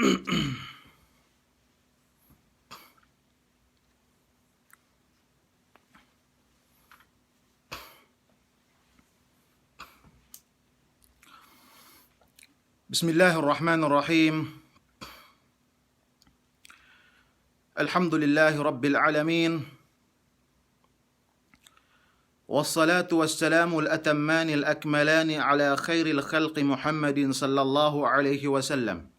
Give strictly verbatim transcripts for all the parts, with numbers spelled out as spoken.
بسم الله الرحمن الرحيم. الحمد لله رب العالمين. والصلاة والسلام الأتمان الأكملان على خير الخلق محمد صلى الله عليه وسلم.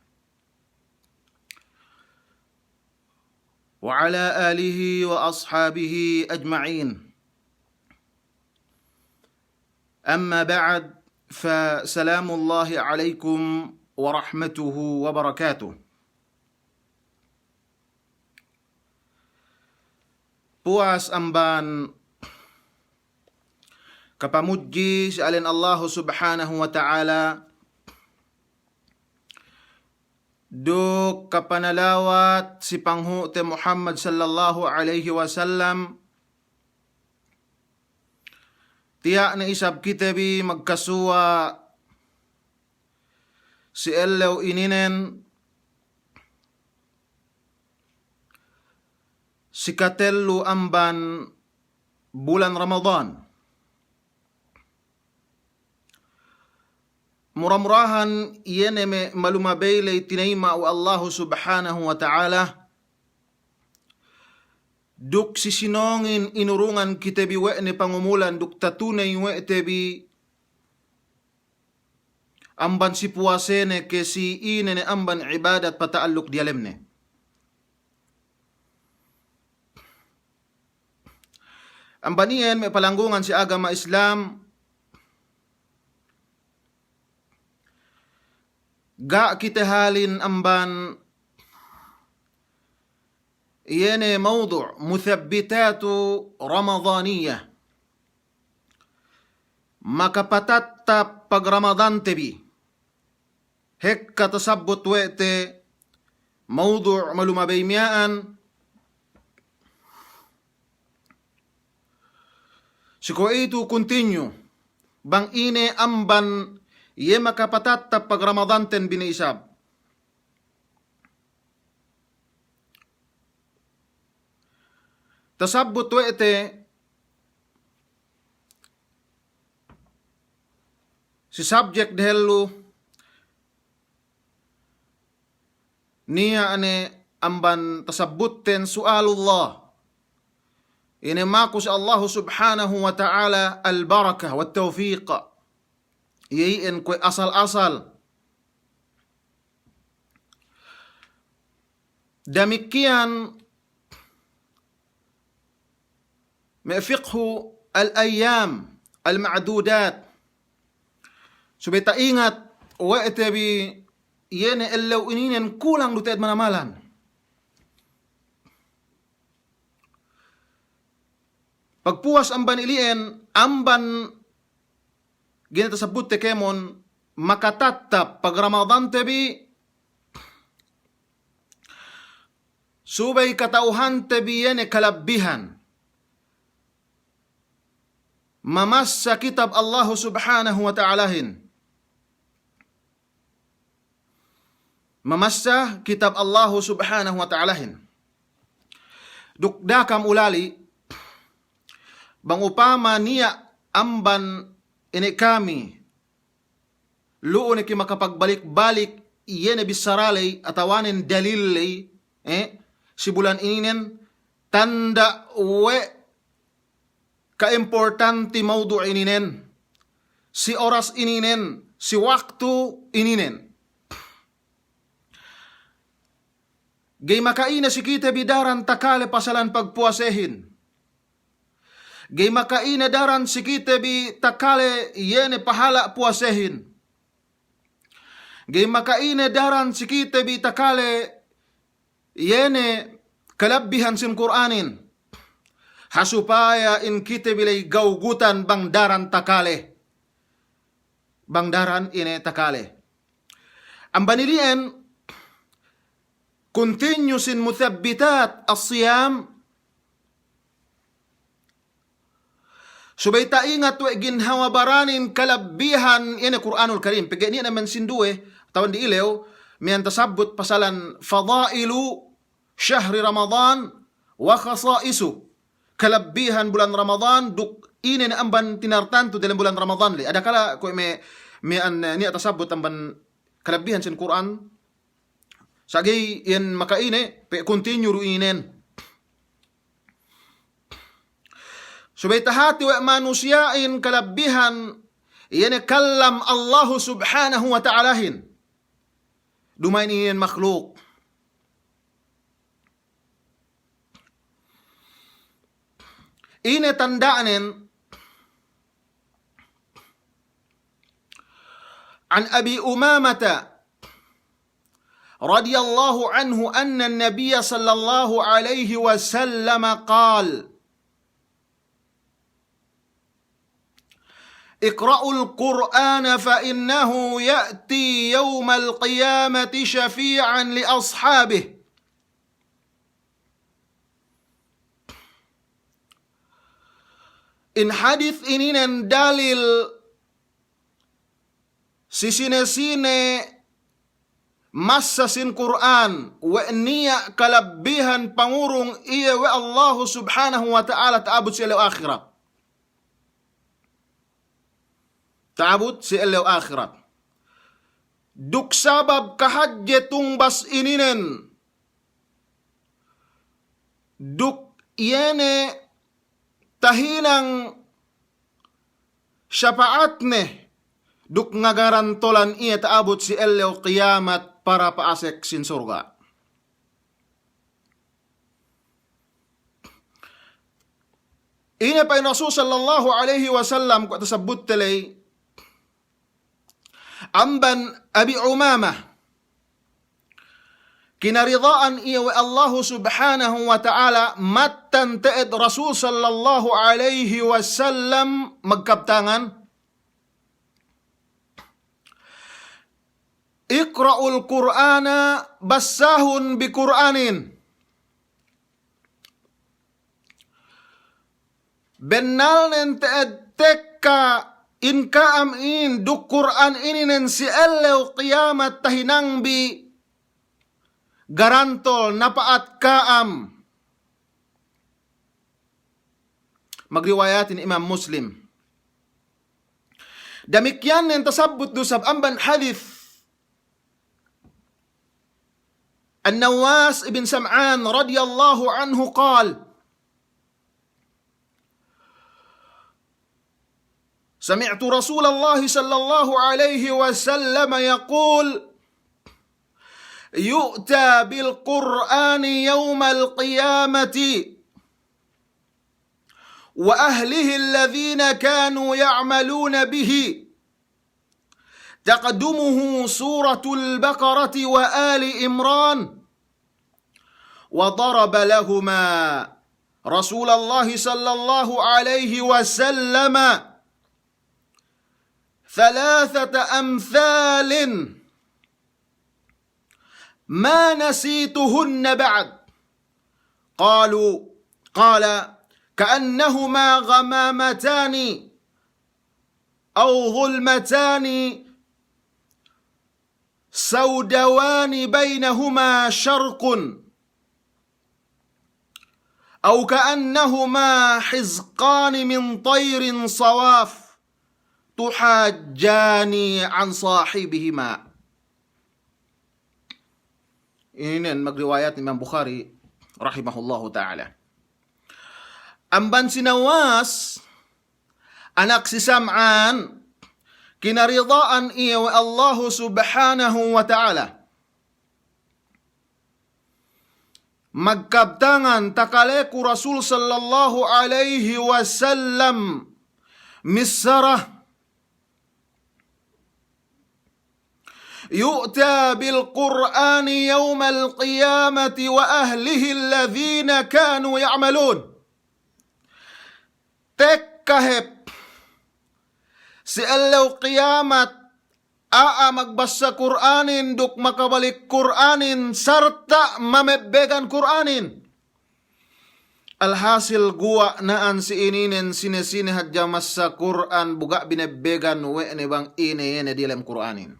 وعلى آله وأصحابه أجمعين. أما بعد، فسلام الله عليكم ورحمته وبركاته. Puwas amban kapamudji si alen Allahu Subhanahu wa Ta'ala, duk kapanalawat si panghu'te Muhammad sallallahu alaihi wasallam, tiya' ne isab kite bi magkasuwa' si ellew ininen, si katellu amban bulan Ramadan. Mura-murahan iye ne me' malumabey ley tineyma' we' Allahu Subhanahu wa Ta'ala, duk sisinōngin inurungan kite bi we' ne pangumulan duk tatuney we' te bi amban si puwasene ke si ine ne amban ibadat pata'alluk diyalemne. Amban iyan me' palanggungan si agama Islam, ga' kite halin amban iye ne mawdu' muthabbitatu Ramadaniyah. Makapatattap pag-Ramadante bi. Hekka tasabbut we' te mawdu' malumabey miya'an. Si kuwe'itu continue. Bang ine amban iye makapatattap pag-Ramadanten bi ne isab. Tasabbut we' te si subject dehellu niya' ne amban tasabbutten su'alullah. Ine maku si Allahu Subhanahu wa Ta'ala al-barakah wa tawfiq. Iye iyan kuwe' asal-asal. Damikkiyan me' fiqhu al-ayyam al-ma'dudat. Subey ta'ingat we' te bi iye ne ellew ininen kulang du te'ed manamalan. Pagpuwas amban ili'en, amban ga'i ne tasabbutte kēmon, makatattap pag-Ramadante bi, subey kata'uhante bi iye ne kalabbihan mamassa kitab Allahu Subhanahu wa Ta'alahin. Mamassa kitab Allahu Subhanahu wa Ta'alahin. Duk da'a kam ulali', bang upama niya' amban ine kami, lu'u ne ke makapagbalik-balik iye ne bissara ley, atawanen dalil ley, eh, si bulan ininen, tanda' we' ka'importante mawdu' ininen, si oras ininen, si waktu ininen. Ga'i maka'ine si kite bi daran takale pasalan pagpuwasehin. Ga'i maka'ine daran si kite bi takale iye ne pahala' puwasehin. Ga'i maka'ine daran si kite bi takale iye ne kalabbihan sin Kur'anin. Ha supaya in kite bi ley gawgutan bang daran takale. Bang daran ine takale. Amban ili'en, continue sin muthabbitat as-siyam. Subey ta'ingat we' ginhawa baranin kalabbihan ine Kur'anul Karim. Pegge' niya' ne mensinduwe, tawan di ilew, miya'an tasabbut pasalan fadailu shahri Ramadan wa khasa'isu. Kalabbihan bulan Ramadan duk ine ne amban tinartantu dalem bulan Ramadan le. Adakala kuwe' me', miya'an, eh, niya' tasabbut amban kalabbihan sin Kur'an. Sa' ga'i iyan maka'ine, pe' continue du inen. Subey tahati we' manusiya'in kalabbihan, iye ne kallam Allahu Subhanahu wa Ta'alahin. Duma'in inin makhluk. Ine tanda'nen, عن أبي أمامة رضي الله عنه أن النبي صلى الله عليه وسلم قال: اقرأوا القرآن فإنه يأتي يوم القيامة شفيعا لأصحابه. In hadis ininen dalil si sine-sine massa sin Kur'an, we' niya' kalabbihan pangurung iye we' Allahu Subhanahu wa Ta'ala ta'abut si ellew ahirat. Ta'abut si ellew ahirat. Duk sabab kahadje tungbas ininen, duk iye ne tahinang shapa'atne, duk ngagarantolan iye ta'abut si ellew kiyamat para pa'asek sin surga'. Ine pa'in Rasul sallallahu alaihi wasallam kuwe' tasabbutte ley, amban Abi Umamah, kinarida'an iye we' Allahu Subhanahu wa Ta'ala, mattan te'ed Rasul sallallahu alaihi wasallam magkabtangan, اقرأوا القرآن, bassahun bi Kur'anin. Bennalnen te'ed tekka in ka'am inin duk Kur'an ininen si ellew kiyamat tahinangbi garantol napa'at ka'am. Magriwayatin Imam Muslim. Damikkiyan ne tasabbut du isab amban hadis An-Nawas ibn Sam'an radiyallahu anhu qal: سمعت رسول الله صلى الله عليه وسلم يقول: يؤتى بالقرآن يوم القيامة وأهله الذين كانوا يعملون به، تقدمه سورة البقرة وآل عمران، وضرب لهما رسول الله صلى الله عليه وسلم ثلاثة أمثال ما نسيتهن بعد. قالوا، قال: كأنهما غمامتان أو ظلمتان سوداوان بينهما شرق، أو كأنهما حزقان من طير صواف تحاجان عن صاحبهما. Inin magriwayat Imam Bukhari rahimahullahu ta'ala. Amban si Nawas, anak si Sam'an, kinarida'an iye we' Allahu Subhanahu wa Ta'ala. Magkabtangan takaleku Rasul sallallahu alaihi wasallam missara, يؤتى بالقرآن يوم القيامة وأهله الذين كانوا يعملون. Tekka hep si ellew kiyamat a'a magbassa Kur'anin duk makabalik Kur'anin sarta' mamebbegan Kur'anin. Alhasil guwa' na'an si ininen sine-sine hadja massa Kur'an bu ga' binebbegan we' ne bang ine iye ne diyalem Kur'anin.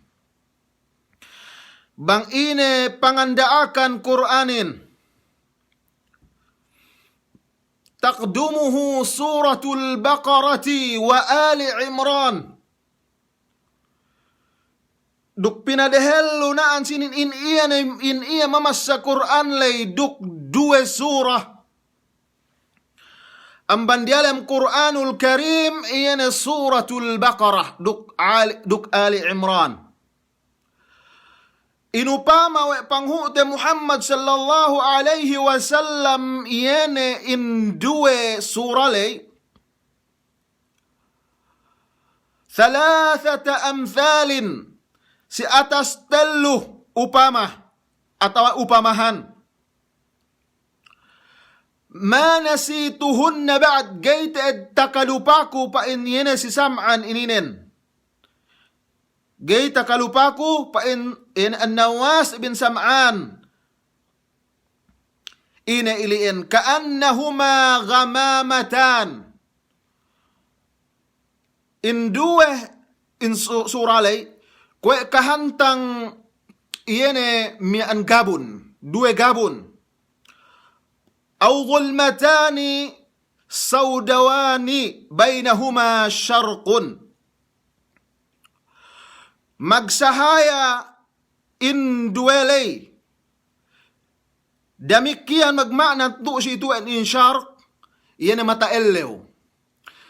Bang ine panganda'akan Kur'anin. Taqdumuhu Suratul Baqarati wa Ali Imran. Duk pinadehellu na'an sinin in iye ne, in iye mamassa Kur'an ley duk duwe sura. Amban diyalem Kur'anul Karim, iye ne Suratul Baqarah, duk Ali, duk Ali Imran. Inupama we' panghu'te Muhammad sallallahu alaihi wasallam, iye ne in duwe sura ley, thalathata amthalin, si atas tellu upama, atawa upamahan. Ma nasituhunna ba'd, ga'i te'ed takalupaku pa'in iye ne si Sam'an ininen. Ga'i takalupaku pa'in iye ne An-Nawas bin Sam'an. Ine ili'en, ka'annahuma ghamamatan. In duwe in su-, sura ley, kuwe' kahantang iye ne miya'an gabun, duwe gabun. Aw dhulmatani sawdawani baynahuma sharqun. Magsahaya in duwe ley. Damikkiyan magma'na tu'u si itu'en in sharq, iye ne mata ellew.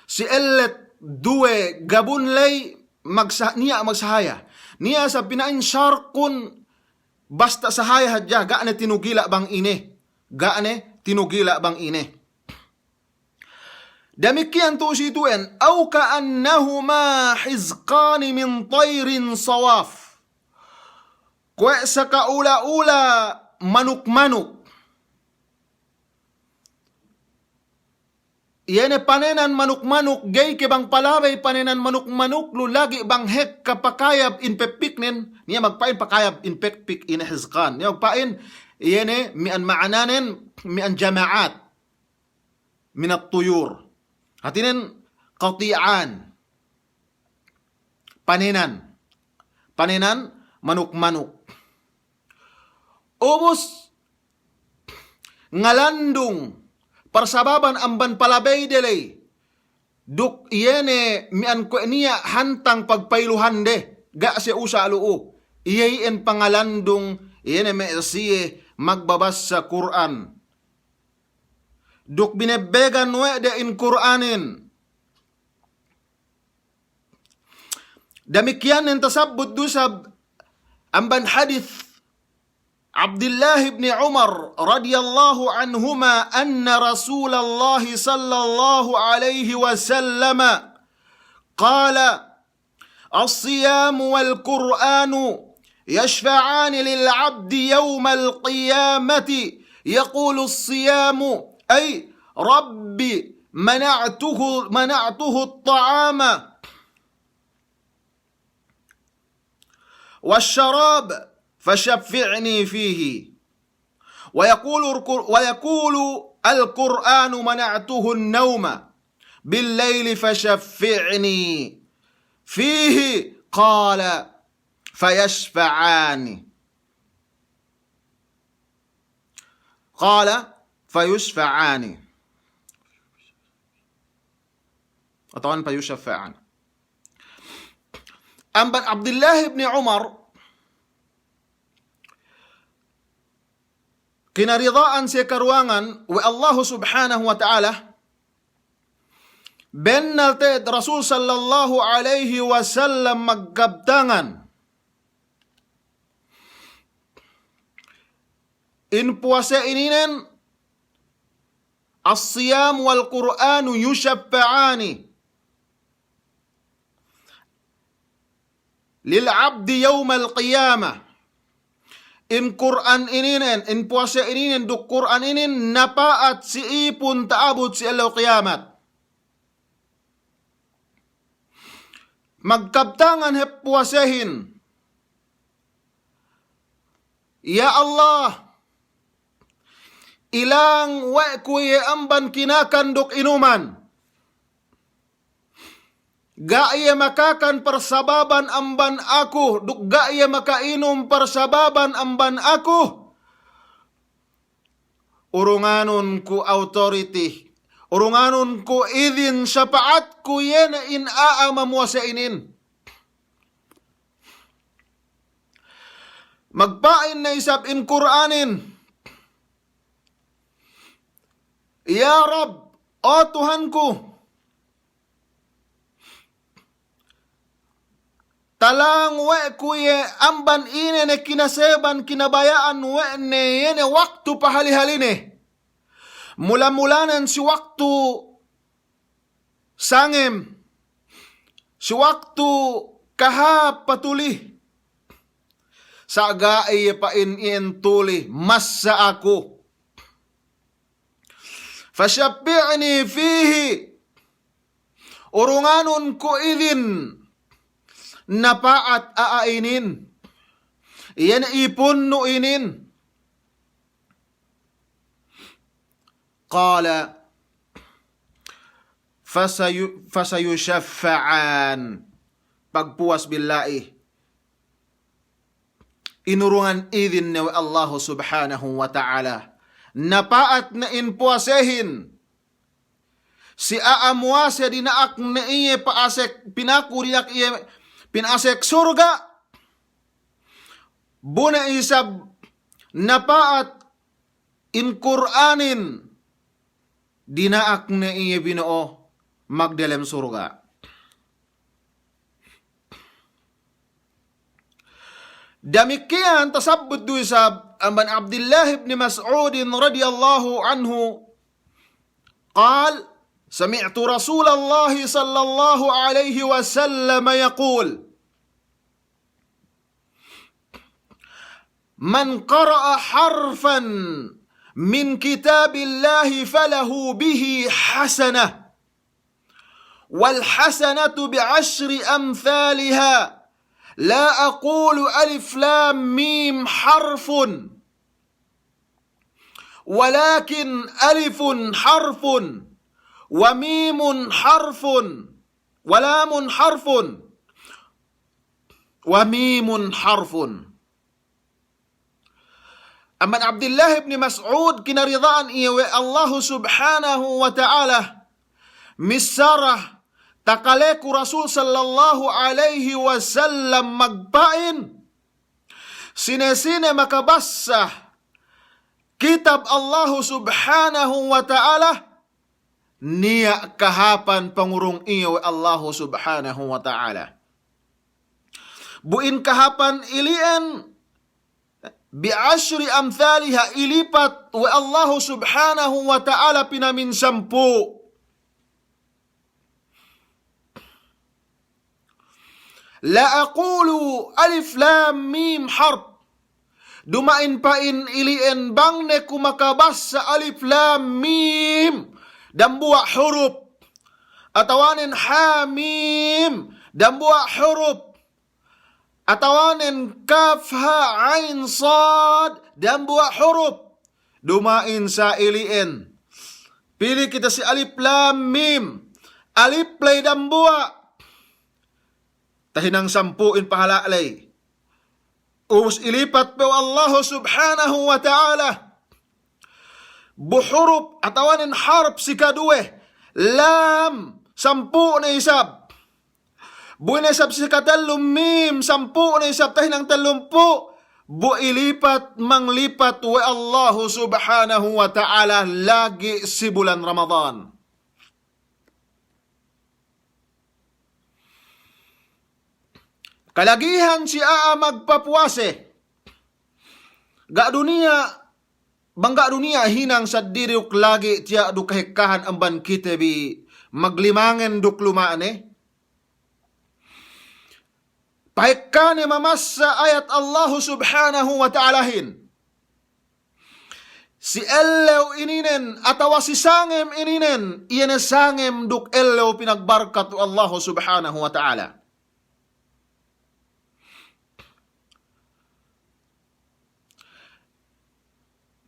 Si ellet duwe gabun ley magsa-, niya' magsahaya. Niya' sa pina'in sharqun basta sahaya hadja, ga' ne tinugila' bang ine. Ga' ne tinugila' bang ine. Damikkiyan tu'u si itu'en, aw ka'annahuma hizqani min tayrin sawaf. Kuwe' saka ula-ula manuk-manuk. Iye ne panenan manuk-manuk, ga'i ke bang palabey panenan manuk-manuk, lu lagi' bang hekka pakayab in peppiknen, niya' magpa'in pakayab in peppik ine hizqan. Niya' magpa'in, iye ne mi'an ma'ananen, mi'an jama'at. Minat tuyur. Hātinen qati'an. Panenan. Panenan manuk-manuk. Ubus ngalandung parsababan amban palabeyde ley. Duk iye ne mi'an kuwe' niya' hantang pagpailuhande. Ga' siye usa' lu'u. Iye iyan pangalandung, iye ne me' siye magbabassa Kur'an. Duk binebbegan we' de in Kur'anin. Damikkiyan ne tasabbut du isab amban hadis Abdillah ibn Umar radiyallahu anhuma anna Rasulallah sallallahu alaihi wasallam qala, الصيام والقرآن يشفعان للعبد يوم القيامة، يقول الصيام، أي رب منعته، منعته الطعام والشراب فشفعني فيه. ويقول القر-، ويقول القرآن منعته النوم بالليل فشفعني فيه، قال فيشفعان. قال فيشفعان. Atawa fayushaffa'an. Amban Abdillah ibn Umar, kinarida'an siye karuwangan we' Allahu Subhanahu wa Ta'ala, bennal te'ed Rasul sallallahu alaihi wasallam magkabtangan in puwase ininen, الصيام والقرآن يشفعان للعبد يوم القيامة. In Kur'an ininen, in puwase ininen duk Kur'an inin napa'at si ipun ta'abut si ellew kiyamat. Magkabtangan hep puwasehin. Ya Allah, ilang we' ku iye amban kinakan duk inuman. ga' iye makakan parsababan amban aku, duk ga' iye makainum parsababan amban aku, urunganun ku authority, urunganun ku idin, sapa'atku iye ne in a'a mamuwase inin. Magpa'in ne isab in Kur'anin, "Ya Rabb, o Tuhanku, talang we' ku iye amban ine ne kinaseban kinabaya'an we' ne iye ne waktu pahali-haline. Mula-mulanen si waktu sangem, si waktu kahāp patuli, sa' ga' iye pa'in iyan tuli massa aku. Fashaffi'ni fihi, urunganun ku idin napa'at a'a inin, iyan ipunnu inin." Qala, "Fasayu-, fasayushaffa'an." Pagpuwas billahi, inurungan idin ne we' Allahu Subhanahu wa Ta'ala, napa'at ne in puwasehin si a'a muwase dina'ak ne iye pa'asek, pinaku dina'ak iye pina'asek surga', bu ne isab napa'at in Kur'anin dina'ak ne iye bino'o magdelem surga'. Damikkiyan tasabbut du isab amban Abdillah ibn Mas'udin radiyallahu anhu, qal, sami'tu Rasulallahi sallallahu alayhi wasallam yaqul, "Man qara'a harfan min kitabillahi falahu bihi hasanah, wal hasanatu bi'ashri amthaliha, la aqulu alif lam mim harfun, walakin alifun harfun, wa mimun harfun, wa lamun harfun, wa mimun harfun." Amban Abdillah ibn Mas'ud, kinarida'an iye we' Allahu Subhanahu wa Ta'ala, missara takaleku Rasul sallallahu alayhi wasallam magpa'in, sine-sine makabassa kitab Allahu Subhanahu wa Ta'ala, niya' kahāpan pangurung iye we' Allahu Subhanahu wa Ta'ala. Bu in kahāpan ili'en, bi'ashri amthaliha, ilipat we' Allahu Subhanahu wa Ta'ala pinaminsampū'. La aqulu alif lam mim harf. Duma'in pa'in ili'en bang ne ku makabassa alif lam mim, dambuwa' hurup. Atawanen ha mim, dambuwa' hurup. Atawanen kaf ha ain sad, dambuwa' hurup. Duma'in sa ili'en. Pili' kite si alif lam mim. Alif ley dambuwa'. Tahinang sampū'in pahala' ley. Ubus ilipat pe we' Allahu Subhanahu wa Ta'ala. Bu hurup atawanen harp si kaduwe. Lam, sampū' ne isab. Bu ne isab si katellu mim, sampū' ne isab, tahinang tellumpū'. Bu ilipat, manglipat we' Allahu Subhanahu wa Ta'ala lagi' si bulan Ramadan. Kalagihan si a'a magpapuwase. Ga' du niya', bang ga' du niya' hinang seddili duk lagi' tiya' du kahekkahan amban kite bi maglimangen duk luma'ne. Pahekkane mamassa ayat Allahu Subhanahu wa Ta'alahin. Si ellew ininen, atawa si sangem ininen, iye ne sangem duk ellew pinagbarkat we' Allahu Subhanahu wa Ta'ala.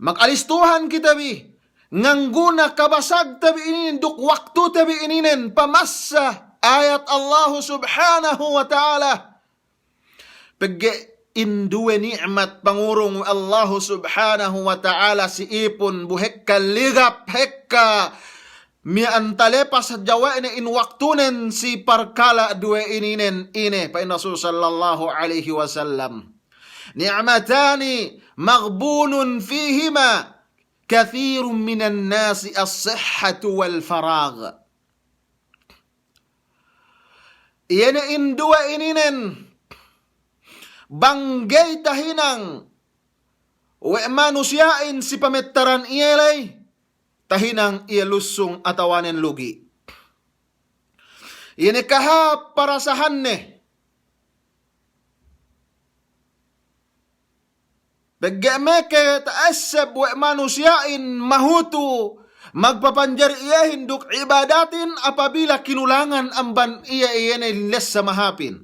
Magalistuhan kite bi, ngangguna kabasagte bi ininen duk waktute bi ininen, pamassa ayat Allahu Subhanahu wa Ta'ala. Pegge' in duwe ni'mat pangurung we' Allahu Subhanahu wa Ta'ala si ipun, bu hekka ligap, hekka miya'an talepas hadja we' ne in waktunen si parkala' duwe ininen ine, pa'in Rasul sallallahu alaihi wasallam, "Ni'matani maghbunun fihima kathirun minan nasi, as-sihhatu wal faragh." Iye ne in duwe ininen, bang ga'i tahinang we' manusiya'in si pamettaran iye ley, tahinang iye lussung atawanen lugi'. Iye ne kahāp parasahanne. Pegge' meke ta'esseb we' manusiya'in mahutu magpapanjari iyehin duk ibadatin apabila kinulangan amban iye, iye ne lessa mahāpin.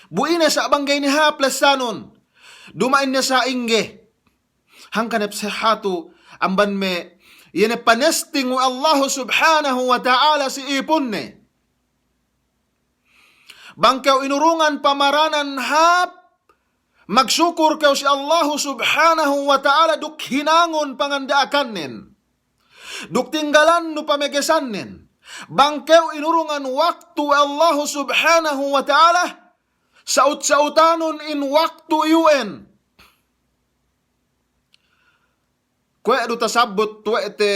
Bu ine sa' bang ga'i ne hāp lessanun, duma'in ne sa'ingge. Hangkan hep sehatu amban me' iye ne panesting we' Allahu Subhanahu wa Ta'ala si ipunne. Bang kew inurungan pamaranan hāp, magsukur kew si Allahu Subhanahu wa Ta'ala duk hinangun panganda'akannen, duk tinggalannu pamegesannen. Bang kew inurungan waktu we' Allahu Subhanahu wa Ta'ala, sa'ut-sa'utanun in waktu iyu'en. Kuwe' du tasabbut we' te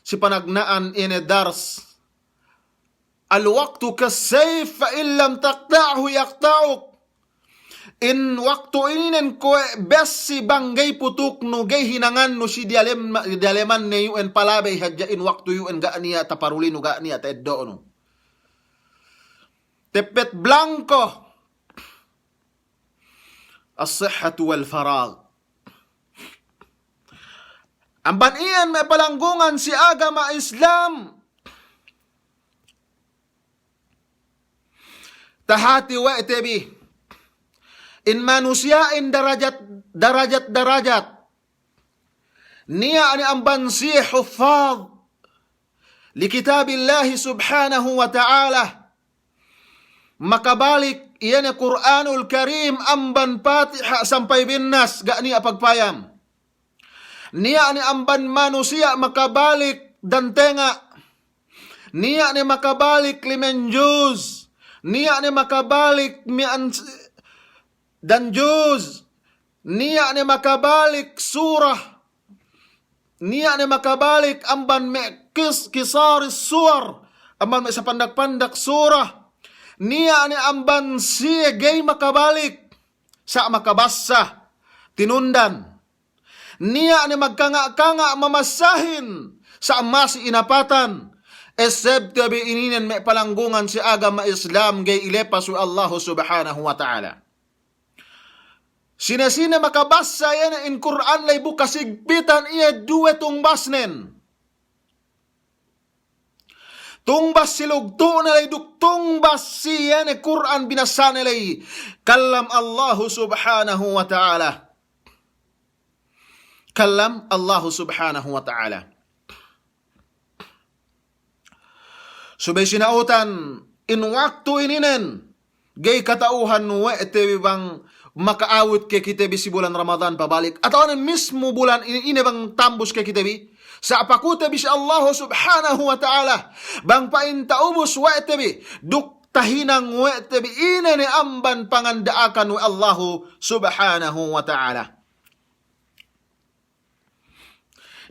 si panagna'an ine dars. "Al-waqtu kas-sayf, fa in lam taqta'hu yaqta'uk." In waktu ininen kuwe' bessi, bang ga'i putuknu, ga'i hinangannu si diyalem, diyalemanne iyu'en, palabey hadja in waktu iyu'en ga' niya' taparulinu, ga' niya' ta'eddo'nu. Teppet blangko. As-sihhatu wal faragh. Amban iyan me' palanggungan si agama Islam, tahati we' te bi in manusiya'in darajat, darajat-darajat. Niya' ne amban siye huffaz li kitabillahi subhanahu wa ta'ala, makabalik iye ne Kur'anul Karim amban Patiha sampay binnas, ga' niya' pagpayam. Niya' ne amban manusiya' makabalik dantenga'. Niya' ne makabalik limen juz. Niya' ne makabalik mi'an s-, dan juz. Niya' ne makabalik surah. Niya' ne makabalik amban me' kis-, kisaris suwar, amban me' sapandak-pandak surah. Niya' ne amban siye ga'i makabalik, sa' makabassa, tinundan. Niya' ne magkanga'-kanga' mamassahin, sa' masi inapatan. Esseb te bi ininen me' palanggungan si agama Islam ga'i ilepas we' Allahu Subhanahu wa Ta'ala. Sine-sine makabassa iye ne in Kur'an ley bu kasigpitan iye duwe tungbasnen. Tungbas si lugtu'ne ley duk tungbas si iye ne Kur'an binassane ley. Kallam Allahu Subhanahu wa Ta'ala. Kallam Allahu Subhanahu wa Ta'ala. Subey sina'utan, in waktu ininen, ga'i kata'uhan we' te bi bang maka'awit ke kite bi si bulan Ramadan pabalik, atawa ne mismu bulan ine, ine bang tambus ke kite bi. Sa' pakute bi si Allahu Subhanahu wa Ta'ala, bang pa'in ta'ubus we' te bi, duk tahinang we' te bi ine ne amban panganda'akan we' Allahu Subhanahu wa Ta'ala.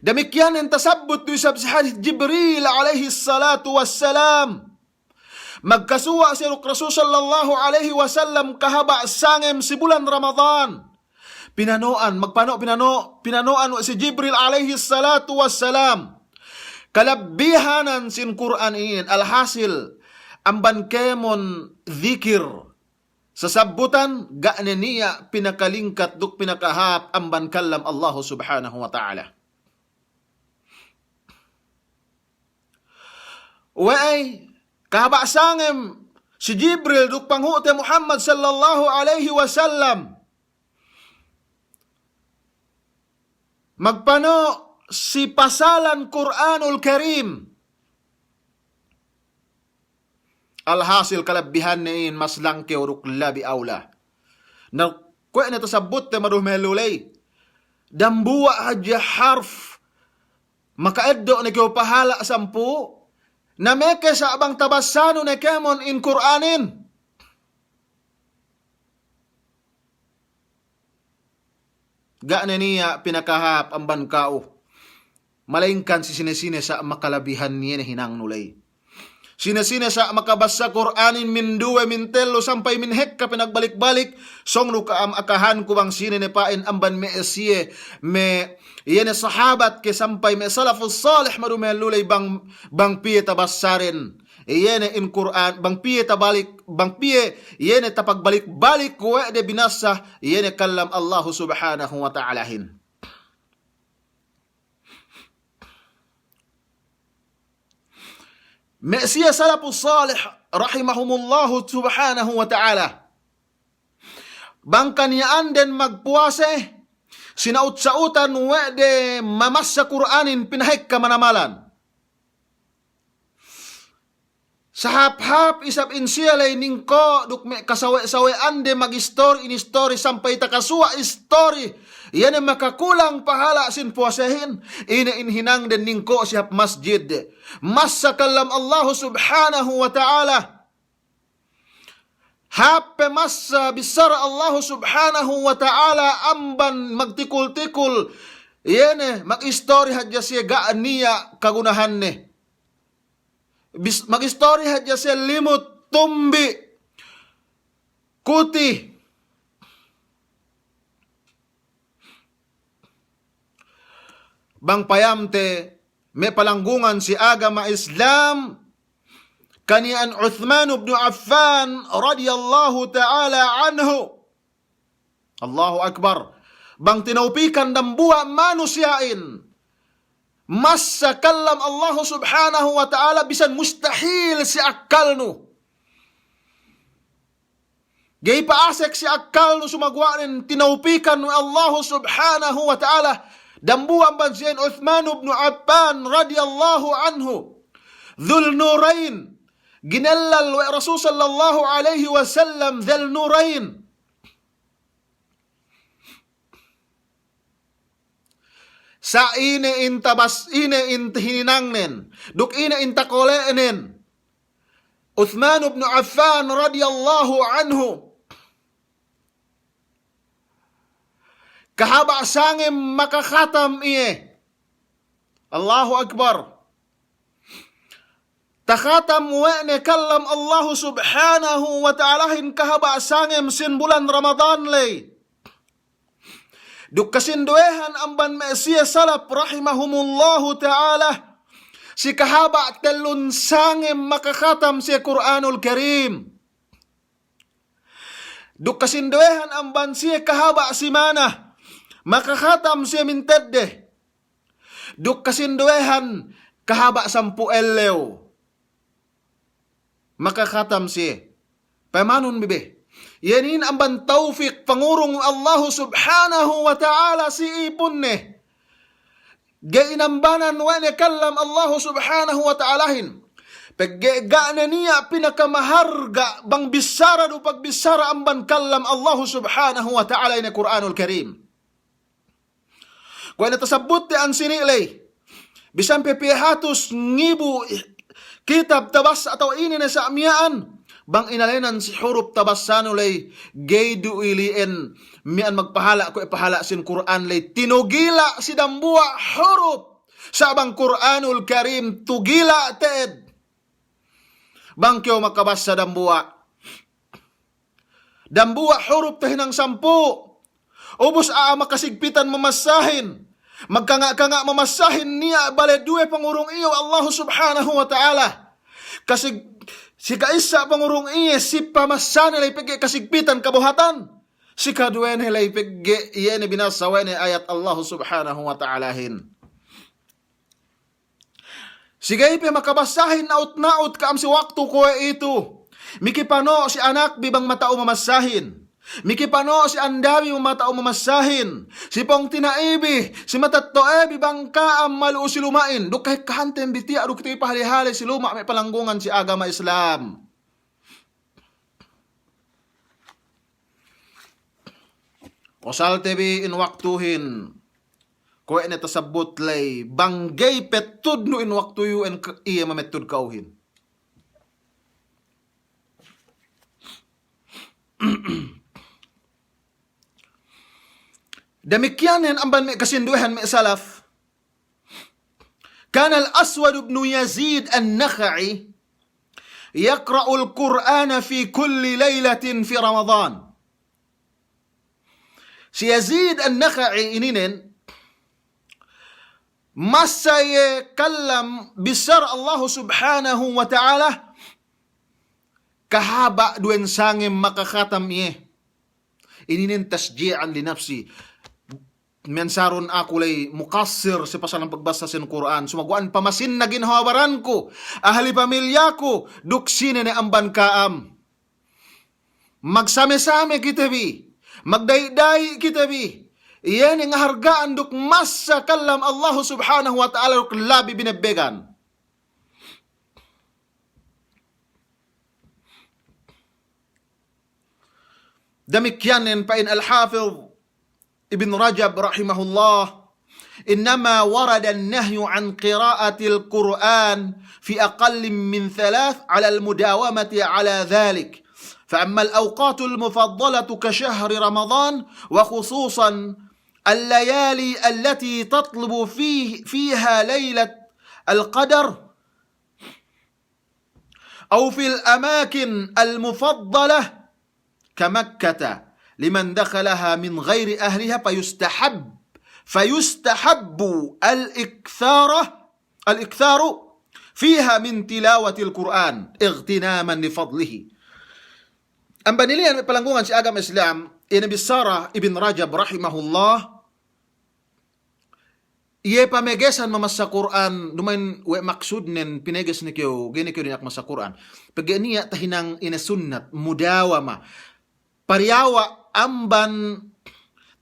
Damikkiyan in tasabbut du isab si hadis Jibril alayhis salatu wassalam. Magkasuwa' siye duk Rasul sallallahu alayhi wasallam kahaba' sangem si bulan Ramadan. Pinano'an, magpano', pinano', pinano'an we' si Jibril alayhis salatu wassalam kalabbihanan sin Kur'an inin. Alhasil, amban kēmon dikir sasabbutan, ga' ne niya' pinakalingkat duk pinakahāp amban kallam Allahu Subhanahu wa Ta'ala. We'ey, kahaba' sangem si Jibril duk panghu'te Muhammad sallallahu alayhi wasallam magpano' si pasalan Kur'anul Karim. Alhasil kalabbihanne in mas langkew duk labi awla. Na kuwe' ne tasabbutte madu mahellu ley. Dambuwa' hadja harf maka'eddo' ne kew pahala' sampū', na meke sa' bang tabassanu ne kēmon in Kur'anin. Ga' ne niya' pinakahāp amban ka'u. Malayingkan si sine-sine sa' makalabihan iye ne hinangnu ley. Sine-sine sa' makabassa Kur'anin minduwe, mintellu, sampay minhekka pinagbalik-balik, sōng du ka'am akahanku bang sine ne pa'in amban me' siye, me' iye ne sahabat ke sampay me' salafus salih madu mahellu ley bang, bang piye tabassaden iye ne in Kur'an, bang piye tabalik, bang piye iye ne tapagbalik-balik we' de binassa iye ne kallam Allahu Subhanahu wa Ta'alahin. Me' siye salafus salih rahimahumullahu subhanahu wa ta'ala. Bang kaniya'anden magpuwase, sina'ut-sa'utan we' de mamassa Kur'anin pinahekka manamalan. Sahāp-hāp isab in siye ley ningko' duk me' kasawe'-sawe'ande magistori inistori sampay takasuwa' istori, iye ne makakulang pahala' sin puwasehin, ine in hinangden ningko' si hap masjid. Massa kallam Allahu Subhanahu wa Ta'ala. Hāp pe massa bissara Allahu Subhanahu wa Ta'ala amban magtikul-tikul, iye ne magistori hadja siye ga' niya' kagunahanne. Bis-, magistori hadja siye limut, tumbi', kuti. Bang payamte me' palanggungan si agama Islam, kaniya'an Uthman ibn Affan radiyallahu ta'ala anhu. Allahu Akbar. Bang tinawpikan dambuwa' manusiya'in massa kallam Allahu Subhanahu wa Ta'ala bisan mustahil si akkalnu. Ga'i pa'asek si akkalnu sumagawa' nen tinawpikan we' Allahu Subhanahu wa Ta'ala. Dambuwa' amban siyehin Uthman ibn Affan radiyallahu anhu. Dhul Nurayn. Ginellal we' Rasul sallallahu alayhi wasallam Dhul Nurayn. Sa' ine in tabas-, ine in hininangnen, duk ine in takole'nen Uthman ibn Affan radiyallahu anhu. Kahaba' sangem makakatam iye. Allahu Akbar. Takatam we' ne kallam Allahu Subhanahu wa Ta'alahin kahaba' sangem sin bulan Ramadan ley. Duk kasinduwehan amban me' siye salaf rahimahumullahu ta'ala, si kahaba' tellun sangem makakatam siye Kur'anul Karim. Duk kasinduwehan amban siye kahaba' simana makakatam siye mintedde. Duk kasinduwehan kahaba' sampū' ellew makakatam siye. Payamanun bi be. Iye inin amban tawfik pangurung Allahu Subhanahu wa Ta'ala si ipunne. Ga'i inambanan we' ne kallam Allahu Subhanahu wa Ta'alahin. Pegge' ga' ne niya' pinakamaharga' bang bissara du pagbissara amban kallam Allahu Subhanahu wa Ta'ala ine Kur'anul Karim. Kuwe' ne tasabbutte ensini' ley. Bisan pe piye hatus ngibu kitab tabassa atawa ine ne sa' miya'an, bang inalenan si hurup tabassanu ley, ga'i du ili'en miya'an magpahala' kuwe' pahala' sin Kur'an ley. Tinugila' si dambuwa' hurup. Sa' bang Kur'anul Karim tugila' te'ed. Bang kew makabassa dambuwa'. Dambuwa' hurup tahinang sampū'. Ubus a'a makasigpitan mamassahin. Magkanga'-kanga' mamassahin niya' bale duwe pangurung iyu Allahu Subhanahu wa Ta'ala. Kasig-, si ka'issa pangurung iye si pamassane ley pegge' kasigpitan kabuhatan. Si kaduwene ley pegge' iye ne binassa we' ne ayat Allahu Subhanahu wa Ta'alahin. Si ga'i pe makabassahin na'ut-na'ut ka'am si waktu kuwe'itu. Mikipano' si anakbi bang mata'u mamassahin. Mikipano' si andabi bang mata'u mamassahin. Si pungtina'ibi, si matetto'ebi bang ka'am malu'u si luma'in. Duk kahekkahanten bi tiya' du kite pahali-hali si luma' me' palanggungan si agama Islam. Pasalte bi in waktuhin, kuwe' ne tasabbut ley, bang ga'i pettudnu in waktu iyu'en ke-, iye mamettud ka'uhin. Damikkiyanen amban me' kasinduwehan me' salaf. كان الأسود بن يزيد النخعي يقرأ القرآن في كل ليلة في رمضان. Si Yazid An-Nakha'i ininen, masa iye kallam bissara Allahu Subhanahu wa Ta'ala, kahaba' duwen sangem makakhatam iye. Ininen tashji'an li nafsi. Mensarun aku ley muqassir si pasalan pagbassa sin Kur'an. Sumaguwa'an pamasinna ginhawa baranku, ahli pamilyaku, duk sine ne amban ka'am. Magsame-same kite bi, magdayi'-dayi' kite bi. Iye ne ngaharga'an duk masa kallam Allahu Subhanahu wa Ta'ala duk labi binebbegan. Damikkiyanen pa'in Al-Hafiz Ibn Rajab rahimahullah, إنما ورد النهي عن قراءة القرآن في أقل من ثلاث على المداومة على ذلك. فأما الأوقات المفضلة كشهر رمضان، وخصوصا الليالي التي تطلب فيه، فيها ليلة القدر، أو في الأماكن المفضلة كمكة لمن دخلها من غير أهلها، فيستحب، فيستحب الإكثار، الإكثار فيها من تلاوة القرآن اغتناما لفضله. Amban iliyan me' palanggungan si agama Islam, iye ne bissara Ibn Rajab rahimahullah, iye pamegesan mamassa Kur'an, duma'in we' maksudnen pineges ne kew, ga'i ne kew dina'ak massa Kur'an. Pegge' niya' tahinang ine sunnat, mudawama. Pariyawa' amban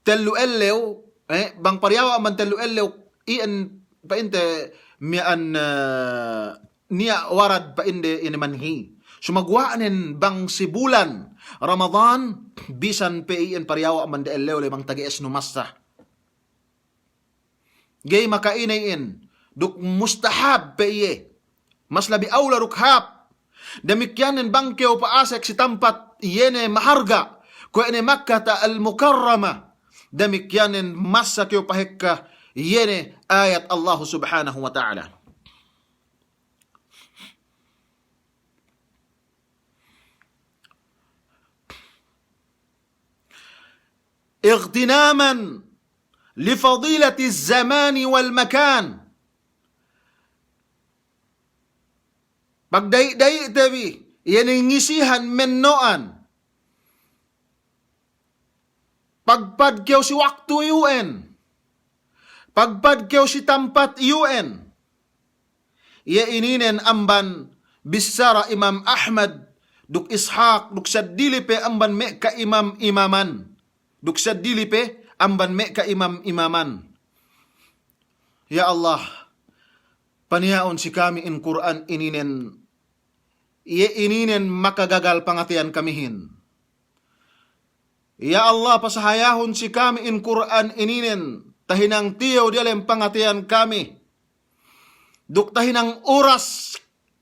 tellu ellew, eh, bang pariyawa' amban tellu ellew, iyan pa'inte miya'an, eh, niya' warad pa'inde ine manhi. Sumaguwa'nen bang si bulan Ramadan, bisan pe iyan pariyawa' amban de ellew le bang tage'esnu massa. Ga'i maka'ine iyan, duk mustahab pe iye. Mas labi awla duk hāp. Damikkiyanen bang kew pa'asek si tampat iye ne maharga', kuwe' ne Makkata Al-Mukarrama. Damikkiyanen masa kew pahekka iye ne ayat Allahu Subhanahu wa Ta'ala. اغتناما لفضيلة الزمان والمكان. Pagdayi'-dayi'te bi, iye ne ngisihan menno'an. Pagpad kew si waktu iyu'en. Pagpad kew si tampat iyu'en. Iye ininen amban bissara Imam Ahmad, duk Ishaq, duk seddili pe amban me' ka'imam-imaman. Duk seddili pe amban me' ka'imam-imaman. Ya Allah, paniya'un si kami in Kur'an ininen, iye ininen makagagal pangateyan kamihin. Ya Allah, pasahayahun si kami in Kur'an ininen, tahinang tiyew diyalem pangateyan kami. Duk tahinang uras,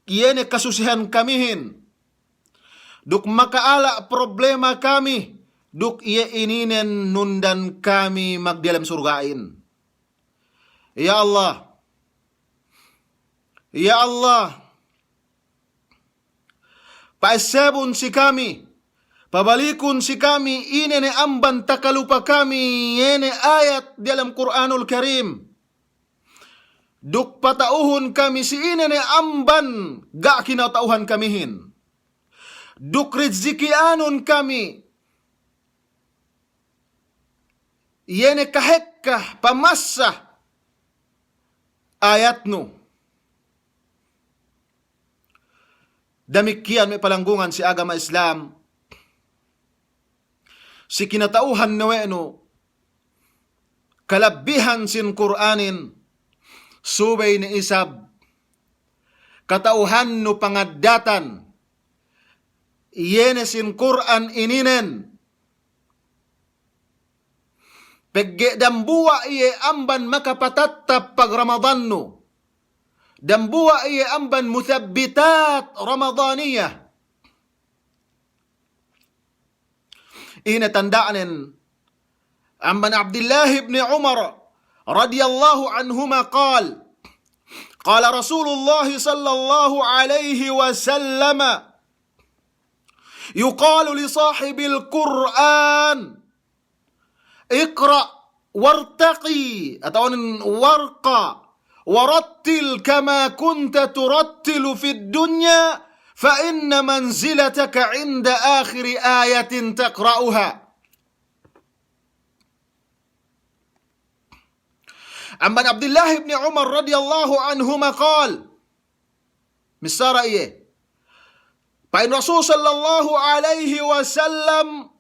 iye ne kasusehan kamihin. Duk maka'ala' problema kami, duk iye ininen nundan kami magdiyalem surga'in. Ya Allah. Ya Allah. Pa'essebun si kami, pabalikun si kami, ine ne amban takalupa kami, iye ne ayat diyalem Kur'anul Karim. Duk pata'uhun kami si ine ne amban ga' kinata'uhan kamihin. Duk rizki'anun kami, iye ne kahekka pamassa ayatnu. Damikkiyan me' palanggungan si agama Islam, si kinata'uhan ne we' nu kalabbihan sin Kur'anin, subey ne isab kata'uhannu pangaddatan, iye ne sin Kur'an ininen, Pegge' dambuwa' iye amban makapatattap pag-Ramadannu. Dambuwa' iye amban musabbitat Ramadaniyah. Ine tanda'nen? Amban Abdillah ibn Umar radiyallahu anhuma qal, qala Rasulullah sallallahu alaihi wasallam, yuqalu li sahibil Qur'an, iqra wartaqi, atawa warqa, warattil kama kunta turattilu fid dunya, fa inna manzilataka inda akhiri ayatin taqra'uha. Amban Abdillah ibn Umar radiyallahu anhuma qal, missara iye, pa'in Rasul sallallahu alaihi wasallam,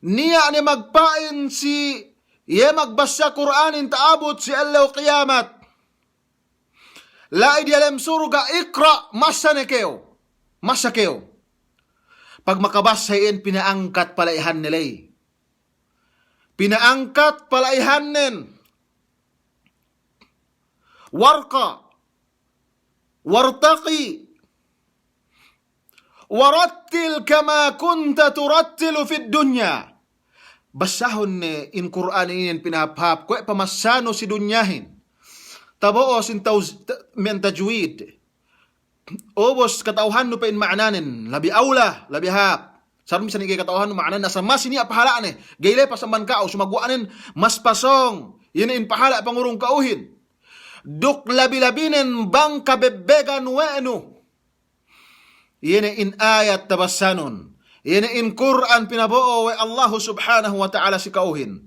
niya' ne magpa'in si iye magbassa Kur'anin ta'abut si ellew kiyamat, la'i diyalem surga', iqra, massa ne kew, massa kew. Pag makabassa iyan, pina'angkat pala'ihanne ley. Pina'angkat pala'ihannen. Warqa, wartaqi, warattil kama kunta turattilu fid dunya. Bassahun ne in Kur'an inin pinahāp-hāp, kuwe' pamassanu si dunyahin. Tabo'o sin tauz-, ta-, miya'an tajwid. Ubus kata'uhannu pe in ma'ananen, labi awla, labi hāp. Sarun bisan ga'i kata'uhannu ma'ananen, asal masi niya' pahala'ne, ga'i lepas amban ka'u, sumaguwa'nen mas pasōng, iye ne in pahala' pangurung ka'uhin. Duk labi-labinen bang kabebbegan we' nu, iye ne in ayat tabassanun, iye ne in Kur'an pinabo'o we' Allahu Subhanahu wa Ta'ala si ka'uhin.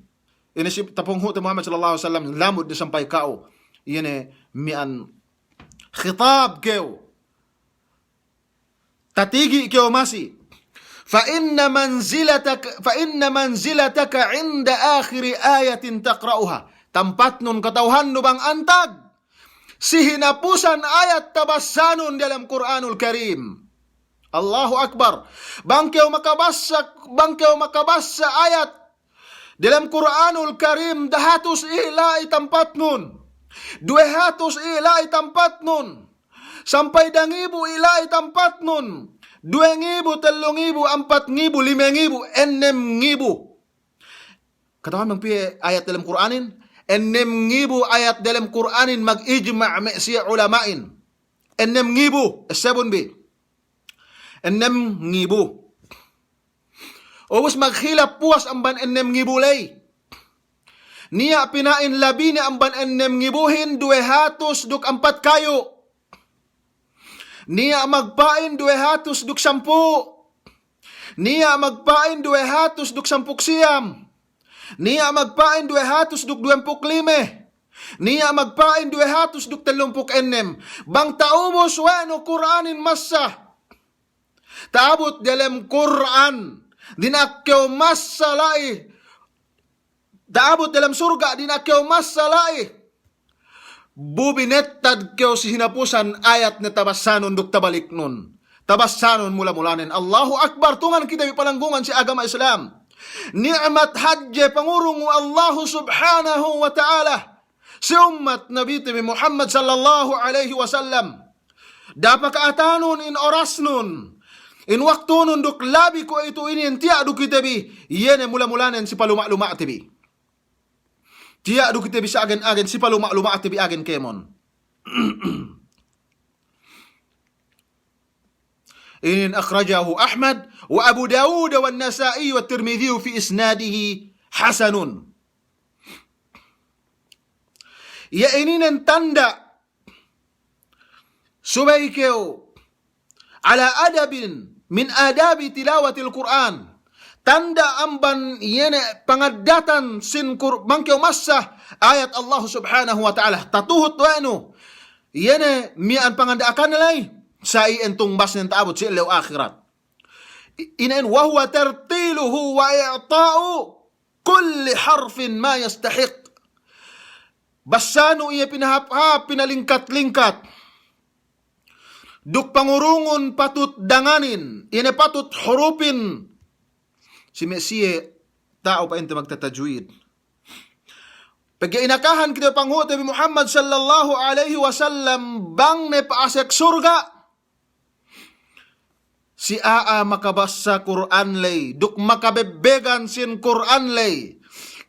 Iye ne si tapunghu'te Muhammad sallallahu alaihi wasallam, lamud ne sampay ka'u, iye ne miya'an khitab kew. Tatigi' kew masi. Fa inna manzilatak-, fa inna manzilataka inda akhiri ayatin taqra'uha. Tampatnun kata'uhannu bang antag si hinapusan ayat tabassanun diyalem Kur'anul Karim. Allahu Akbar. Bang kew makabassa, bang kew makabassa ayat diyalem Kur'anul Karim, dahatus i' la'i tampatnun, duwe hatus i' la'i tampatnun, sampay dangibu i' la'i tampatnun, duwe ngibu, tellu ngibu, ampat ngibu, lime ngibu, ennem ngibu. Kata'uhan bang piye ayat diyalem Kur'anin? Ennem ngibu ayat diyalem Kur'anin, mag-ijma' me' siye ulama'in. Ennem ngibu, essebun bi. Ennem ngibu. Ubus magkhilap puwas amban ennem ngibu ley. Niya' pina'in labi ne amban ennem ngibuhin, duwe hatus duk ampat kayu'. Niya' magpa'in duwe hatus duk sampū'. Niya' magpa'in duwe hatus duk sampū' siyam. Niya' magpa'in duwe hatus duk duwempū' lime. Niya' magpa'in duwe hatus duk tellumpū' ennem. Bang ta'ubus we' nu Kur'anin massa ta'abut diyalem Kur'an, dina'ak kew massa la'i ta'abut diyalem surga', dina'ak kew massa la'i. Bu binettad kew si hinapusan ayat ne tabassanun duk tabaliknun. Tabassanun mula-mulanen. Allahu Akbar, tungan kite bi palanggungan si agama Islam. Ni'mat hadje pangurung we' Allahu Subhanahu wa Ta'ala si ummat Nabite bi Muhammad sallallahu alaihi wasallam. Da'a paka'atanun in orasnun, in waktunun duk labi kuwe'itu inin, tiya' du kite bi, iye ne mula-mulanen si paluma'-luma'te bi. Tiya' du kite bi si agen-agen, si paluma'-luma'te bi agen kēmon. Inin akhrajahu Ahmad wa Abu Dawud wa Nasa'i wa Tirmidhi fi isnadihi hasanun. Iye ininen tanda' subey kew ala adabin min adabi tilawatil Qur'an. Tanda' amban iye ne pangaddatan sin Qur-, bang kew massa ayat Allah Subhanahu wa Ta'ala. Tatuhut we' nu iye ne miya'an panganda'akan ley, sa' iyan tungbasnen ta'abut si ellew ahirat. I-, inen, wa huwa tartiluhu wa i'ta'u kulli harfin ma yastahiq. Bassanu iye pinahāp-hāp, pinalingkat-lingkat. Duk pangurungun patut danganin, iye ne patut hurupin. Si me' siye ta'u pa'inte magtatajwid. Pegge' inakahan kite panghu'te bi Muhammad sallallahu alaihi wasallam bang ne pa'asek surga' si a'a makabassa Kur'an ley, duk makabebbegan sin Kur'an ley.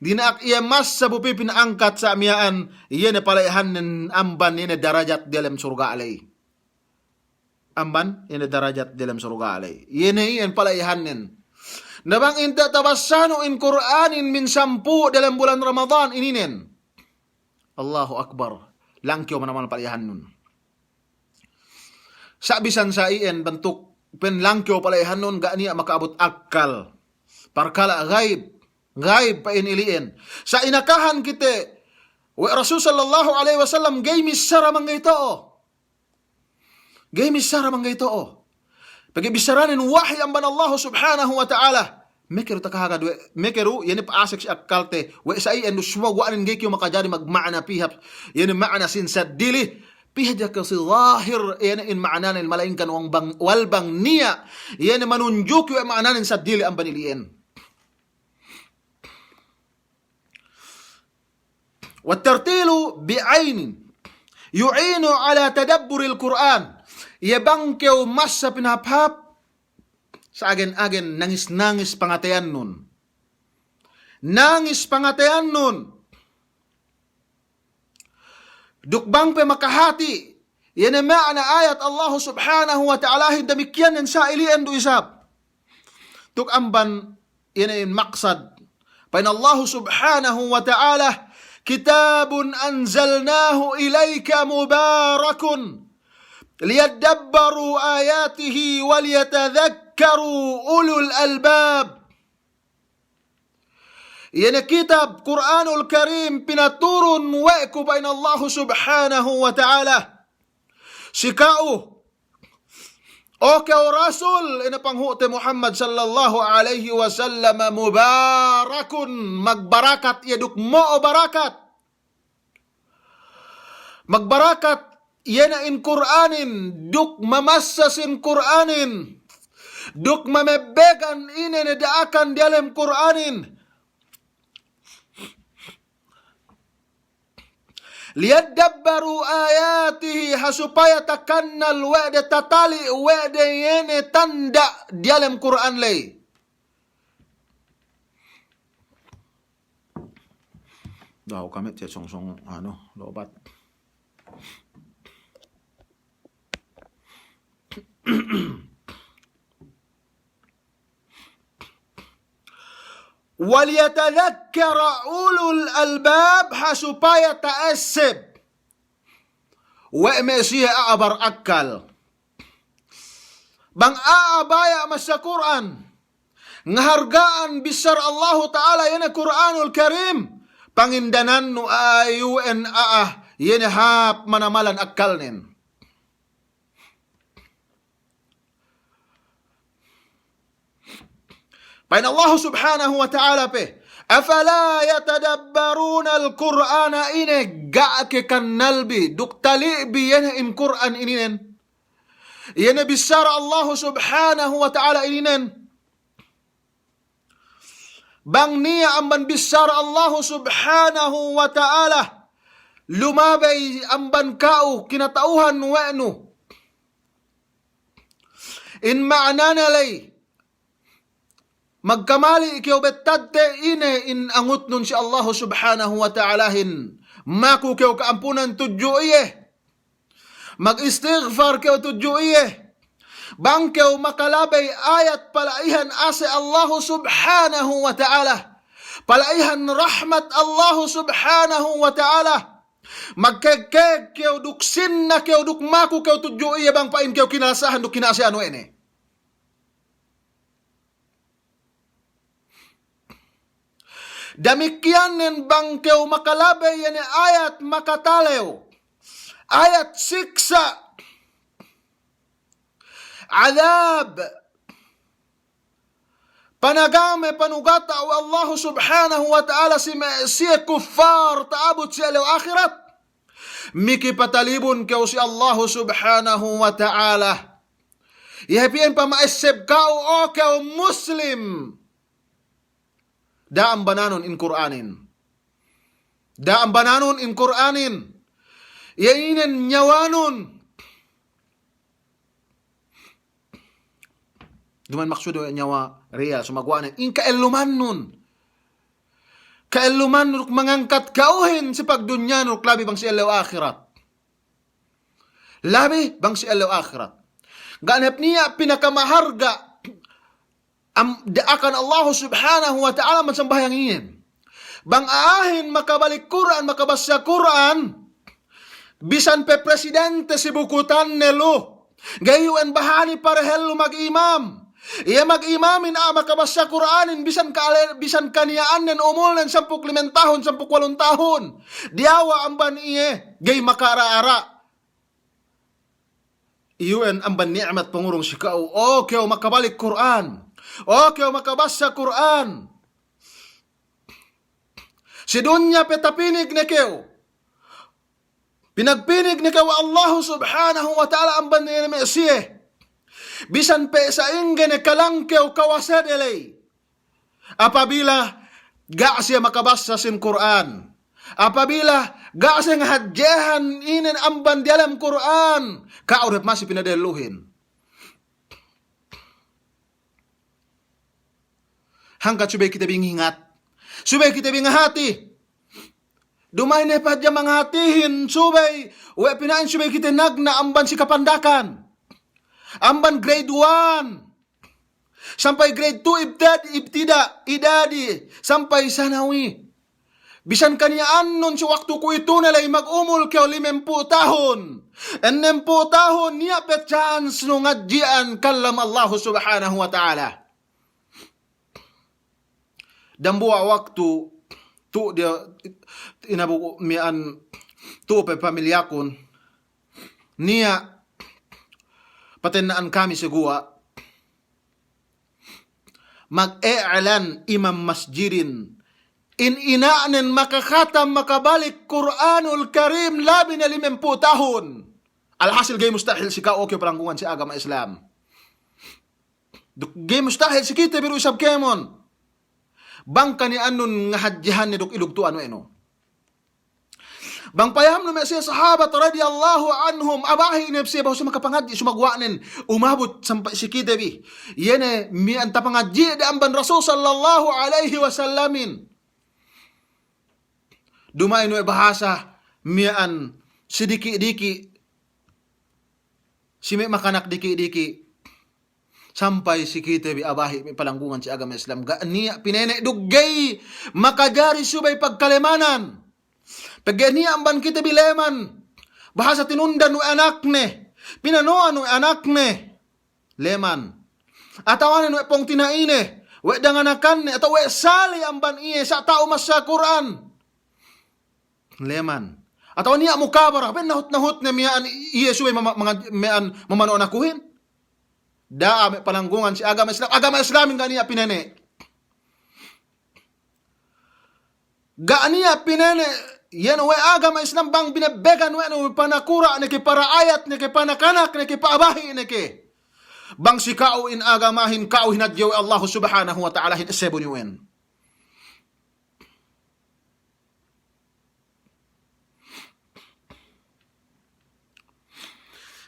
Dina'ak iye massa bu pī pina'angkat sa' miya'an, iye ne pala'ihannen amban iye ne darajat diyalem surga' ley. Amban iye ne darajat diyalem surga' ley. Iye ne iyan pala'ihannen. Na bang inte' tabassanu in Kur'anin min sampū' diyalem bulan Ramadan ininen. Allahu Akbar. Langkew manamal pala'ihannun. Sa' bisan sa' iyan bantuk pen langkew pala'ihannun ga' niya' maka'abut akkal. Parkala' gaib. Gaib pa'in ili'en. Sa' inakahan kite we' Rasul sallallahu alaihi wasallam ga'i missara mangga'i to'o. Ga'i missara mangga'i to'o. Pegge' bissaranen wahi amban Allahu subhanahu wa ta'ala. Mekeru takahagad we', mekeru, iye ne pa'asek si akkalte. We' sa' iyan du sumaguwa'nen ga'i kew makajari magma'na pī hap, iye ne ma'na sin saddili. Pī hadja kew si zahir, iye ne in ma'nanen malaingkan wal bang, wal bang niya'. Iye ne manunjuki we' ma'nanen saddili amban ili'en. والترتيل بعين يعين على تدبر القرآن. Iye bang kew massa pinahāp-hāp, sa' agen-agen nangis-nangis pangateyannun. Nangis pangateyannun. Duk bang pe makahati, iye ne ma'na ayat Allahu subhanahu wa ta'alahin damikkiyan nen sa' ili'en du isab. Duk amban iye ne in maksad. Pa'in Allahu subhanahu wa ta'ala, كتاب أنزلناه إليك مبارك ليدبروا آياته وليتذكروا أولو الألباب. Iye ne kitab Kur'anul Karim pinaturun we' ku pa'in Allahu subhanahu wa ta'ala. Si ka'u, o kew Rasul, ine panghu'te Muhammad sallallahu alaihi wasallam, mubarakun, magbarakat iye duk mo'o barakat. Magbarakat iye ne in Kur'anin, duk mamassa sin Kur'anin, duk mamebbegan ine ne da'akan diyalem Kur'anin. Liyaddabbaru ayatihi, ha supaya takannal we' de, tatali' we' de iye ne tanda' diyalem Kur'an ley. Dahu' kami tiya' sōng-sōng, anu, lobat. Waliyatadhakkara ulul albab, ha supaya ta'esseb we' me' siye a'a barakkal. Bang a'a baya' massa Kur'an, ngaharga'an bissara Allahu Ta'ala, iye ne Kur'anul Karim, pangindanannu a'a iyu'en a'a, iye ne hāp manamalan akkalnen. Pa'in Allahu Subhanahu wa Ta'ala pe, "Afala yatadabbarunal Qur'ana?" Ine ga' ke kannalbi duk tali'bi iye ne in Kur'an ininen? Iye ne bissara Allahu Subhanahu wa Ta'ala ininen. Bang niya' amban bissara Allahu Subhanahu wa Ta'ala, lumabey amban ka'u kinata'uhan we' nu. In ma'anane ley, magkamali' kew bettadte ine in angutnun si Allahu Subhanahu wa Ta'alahin. Maku kew ka'ampunan tudju iye. Mag-istighfar kew tudju iye. Bang kew makalabey ayat pala'ihan ase' Allahu Subhanahu wa Ta'ala, pala'ihan rahmat Allahu Subhanahu wa Ta'ala, magkēg-kēg kew duk sinna kew duk maku kew tudju iye bang pa'in kew kinalasahan duk kina'ase'an we' ne. Damikkiyannen bang kew makalabey iye ne ayat makatalew, ayat siksa', adab, panagame, panugata' we' Allahu Subhanahu wa Ta'ala si me' siye kuffar ta'abut si ellew ahirat. Miki patalibun kew si Allahu Subhanahu wa Ta'ala. Iye hep iyan pama'esseb ka'u, o kew Muslim. Da'a ambananun in Kur'anin. Da'a ambananun in Kur'anin. Iye inin nyawanun. Duma'in maksud we' nyawa riyal, sumaguwa' ne in ka'ellumannun. Ka'ellumannun duk mangangkat ka'uhin si pagdunyanun duk labi bang si ellew ahirat. Labi bang si ellew ahirat. Ga' ne hep niya' pinakamaharga' am-, da'akan Allahu Subhanahu wa Ta'ala amban sambahayang iyan. Bang a'ahin makabalik Kur'an, makabassa Kur'an, bisan pe presidente si bukutanne lu, ga'i iyu' en bahani parehel lu magimam. Iye magimamin a'a makabassa Kur'anin bisan ka'ale-, bisan kaniya'annen umulnen sampū' duk limen tahun, sampū' duk walun tahun. Diyawa' amban iye, ga'i maka'ara'-ara'. Iyu'en amban ni'mat pangurung si ka'u. O kew makabalik Kur'an. O kew makabassa Kur'an. Si dunya pe tapinig ne kew. Pinagpinig ne kew we' Allahu Subhanahu wa Ta'ala amban iye ne me' siye. Bisan pe sa'ingge ne kalang kew kawasede ley. Apabila ga' siye makabassa sin Kur'an, apabila ga' siye ngahadjehan inin amban diyalem Kur'an, ka'u du hep masi pinadehelluhin. Hangkan subey kite bi ngingat, subey kite bi ngahati. Duma'in ne pa hadja mangahatihin, subey, we' pina'in subey kite nagna' amban si kapandakan, amban grade one sampay grade two ibtid-, ibtida-, idadi, sampay sanawi. Bisan kaniya'annun si waktu kuwe'itu ne ley magumul kew limempū' tahun, ennempū' tahun, niya' pe chance nu ngadji'an kalam Allahu Subhanahu wa Ta'ala. Dambuwa' waktu tu'u diya inabu miya'an tu'u pe pamilyakun, niya' patenna'an kami si guwa', mag-i'lan imam masjidin, in ina'nen makakhatam, makabalik Kur'anul Karim labi ne limempū' tahun. Alhasil ga'i mustahil si ka'u, o kew palanggungan si agama Islam. Duk ga'i mustahil si kite bi du isab kēmon. Bang kaniya'annun ngahadjehanne duk idugtu'an we' nu. Bang payahamnu me' siye sahabat radiyallahu anhum, abahi' ne siye behu si makapangadji', sumaguwa'nen umabut sampay si kite bi. Iye ne miya'an tapangadji'de amban Rasul sallallahu alaihi wasallamin. Duma'in we' bahasa miya'an si diki'-diki', si me' makanak diki'-diki'. Sampay si kite bi abahi' me' palanggungan si agama Islam, ga' niya' pinene' duk ga'i makajari subey pagkalemanan. Pegge' niya' amban kite bi leman, bahasa tinundan we' anakne, pinano'an we' anakne, leman. Atawanen we' pungtina'ine, we' danganakanne, atawa we' sali' amban iye sa' ta'u massa Kur'an. Leman. Atawa niya' mukabara, ben nahut-nahut ne miya'an iye subey mama-, manga-, miya'an mamanu' anakuhin. Da'a me' palanggungan si agama Islam, agama Islamin ga' niya' pinene'. Ga' niya' pinene', iye ne we' agama Islam bang binebbegan we' nu panakura' ne ke, para'ayat ne ke, panakanak ne ke, pa'abahi' ne ke. Bang si ka'u in agamahin ka'u hinadje we' Allahu Subhanahu wa Ta'alahin essebun iyu'en.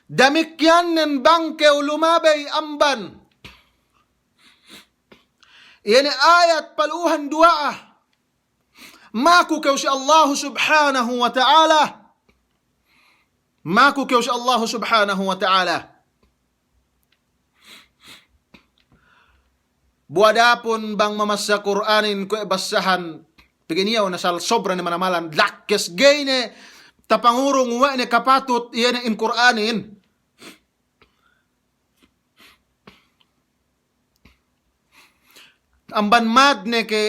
Damikkiyannen bang kew lumabey amban iye ne ayat paluhan duwa'a, maku kew si Allahu Subhanahu wa Ta'ala. Maku kew si Allahu Subhanahu wa Ta'ala. Bu adapun bang mamassa Kur'anin kuwe' bassahan, pegge' niya' asal sobra ne manamalan, lakkes ga'i ne tapangurung we' ne kapatut iye ne in Kur'anin. Amban mad ne ke,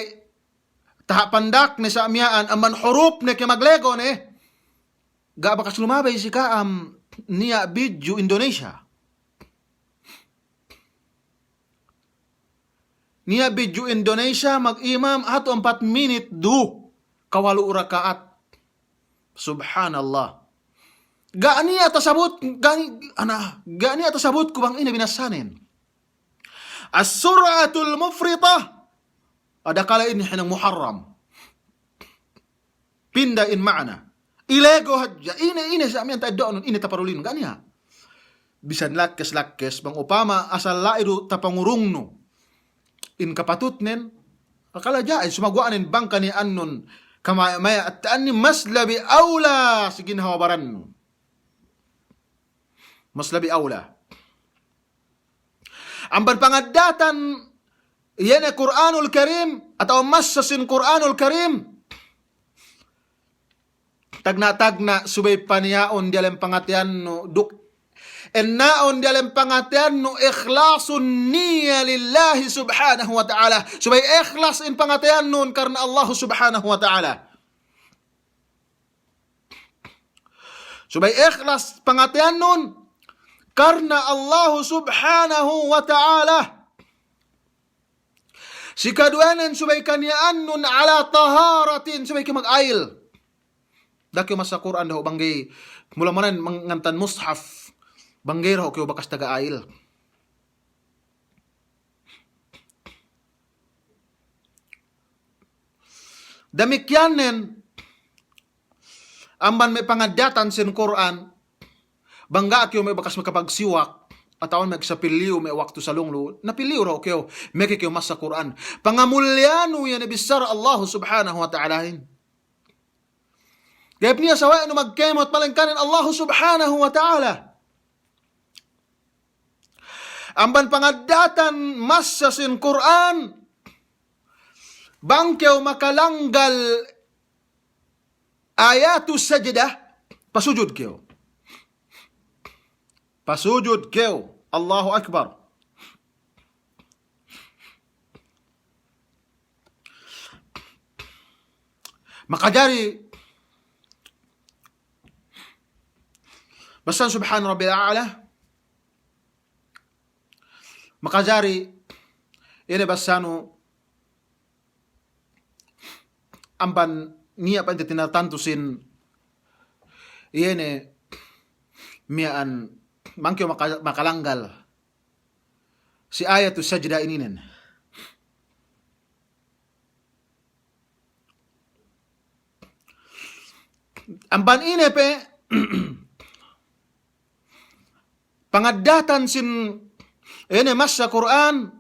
taha' pandak ne sa' miya'an, amban hurup ne ke maglego ne, ga' bakas lumabey si ka'am niya' bidju Indonesia. Niya' bidju Indonesia magimam hatu ampat minit du kawalu' raka'at. Subhanallah. Ga' niya' tasabut, ga' ni-, ana, ga' niya' tasabutku bang ine binassanen. As-sur'atul mufritah. Adakala inin hinang muharram. Pinda in ma'ana. Ilego hadja. Ine, ine sa' miya'an ta'eddo'nun, ine taparulin. Ga' niya'. Bisan lakkes-lakkes, bang upama asal la'i du tapangurungnu in kapatutnen, akala ja'iz, sumaguwa'nen bang kaniya'annun kamaya'-maya' at-ta'anni, mas labi awla si ginhawa barannu. Mas labi awla. Amban pangaddatan iye ne Kur'anul Karim, atawa massa sin Kur'anul Karim, tagna'-tagna' subey paniya'un diyalem pangateyannu, duk enna'un diyalem pangateyannu ikhlasun niyya lillahi subhanahu wa ta'ala. Subey ikhlas in pangateyannun karna Allahu subhanahu wa ta'ala. Subey ikhlas pangateyannun karna Allahu subhanahu wa ta'ala. Si kaduwenen subey kaniya'annun ala taharatin, subey kew magayil. Da'a kew massa Kur'an dahu' bang ga'i, mula-mulanen mang-, ngantan mushaf, bang ga'i dahu' kew bakas taga ayil. Damikkiyannen, amban me' pangaddatan sin Kur'an, bang ga' kew me' bakas makapagsiwak, atawa me' sapilliyu me' waktu salung lu, napilliyu dahu' kew, meke kew massa Kur'an. Pangamulliyanu iye ne bissara Allahu subhanahu wa ta'alahin. Ga'i pe niya' sawe'nu magkemot palengkanen Allahu subhanahu wa ta'ala. Amban pangaddatan massa sin Kur'an, bang kew makalanggal ayatu sajdah, pasujud kew. Pasujud kew. Allahu Akbar. Makajari basanu Subhana Rabbiyal A'la, makajari ine basanu amban niya' pa'inte tinatantu sin iye ne miya'an bang kew maka-, makalanggal si ayatu sajda ininen. Amban ine pe pangaddatan sin ine massa Kur'an,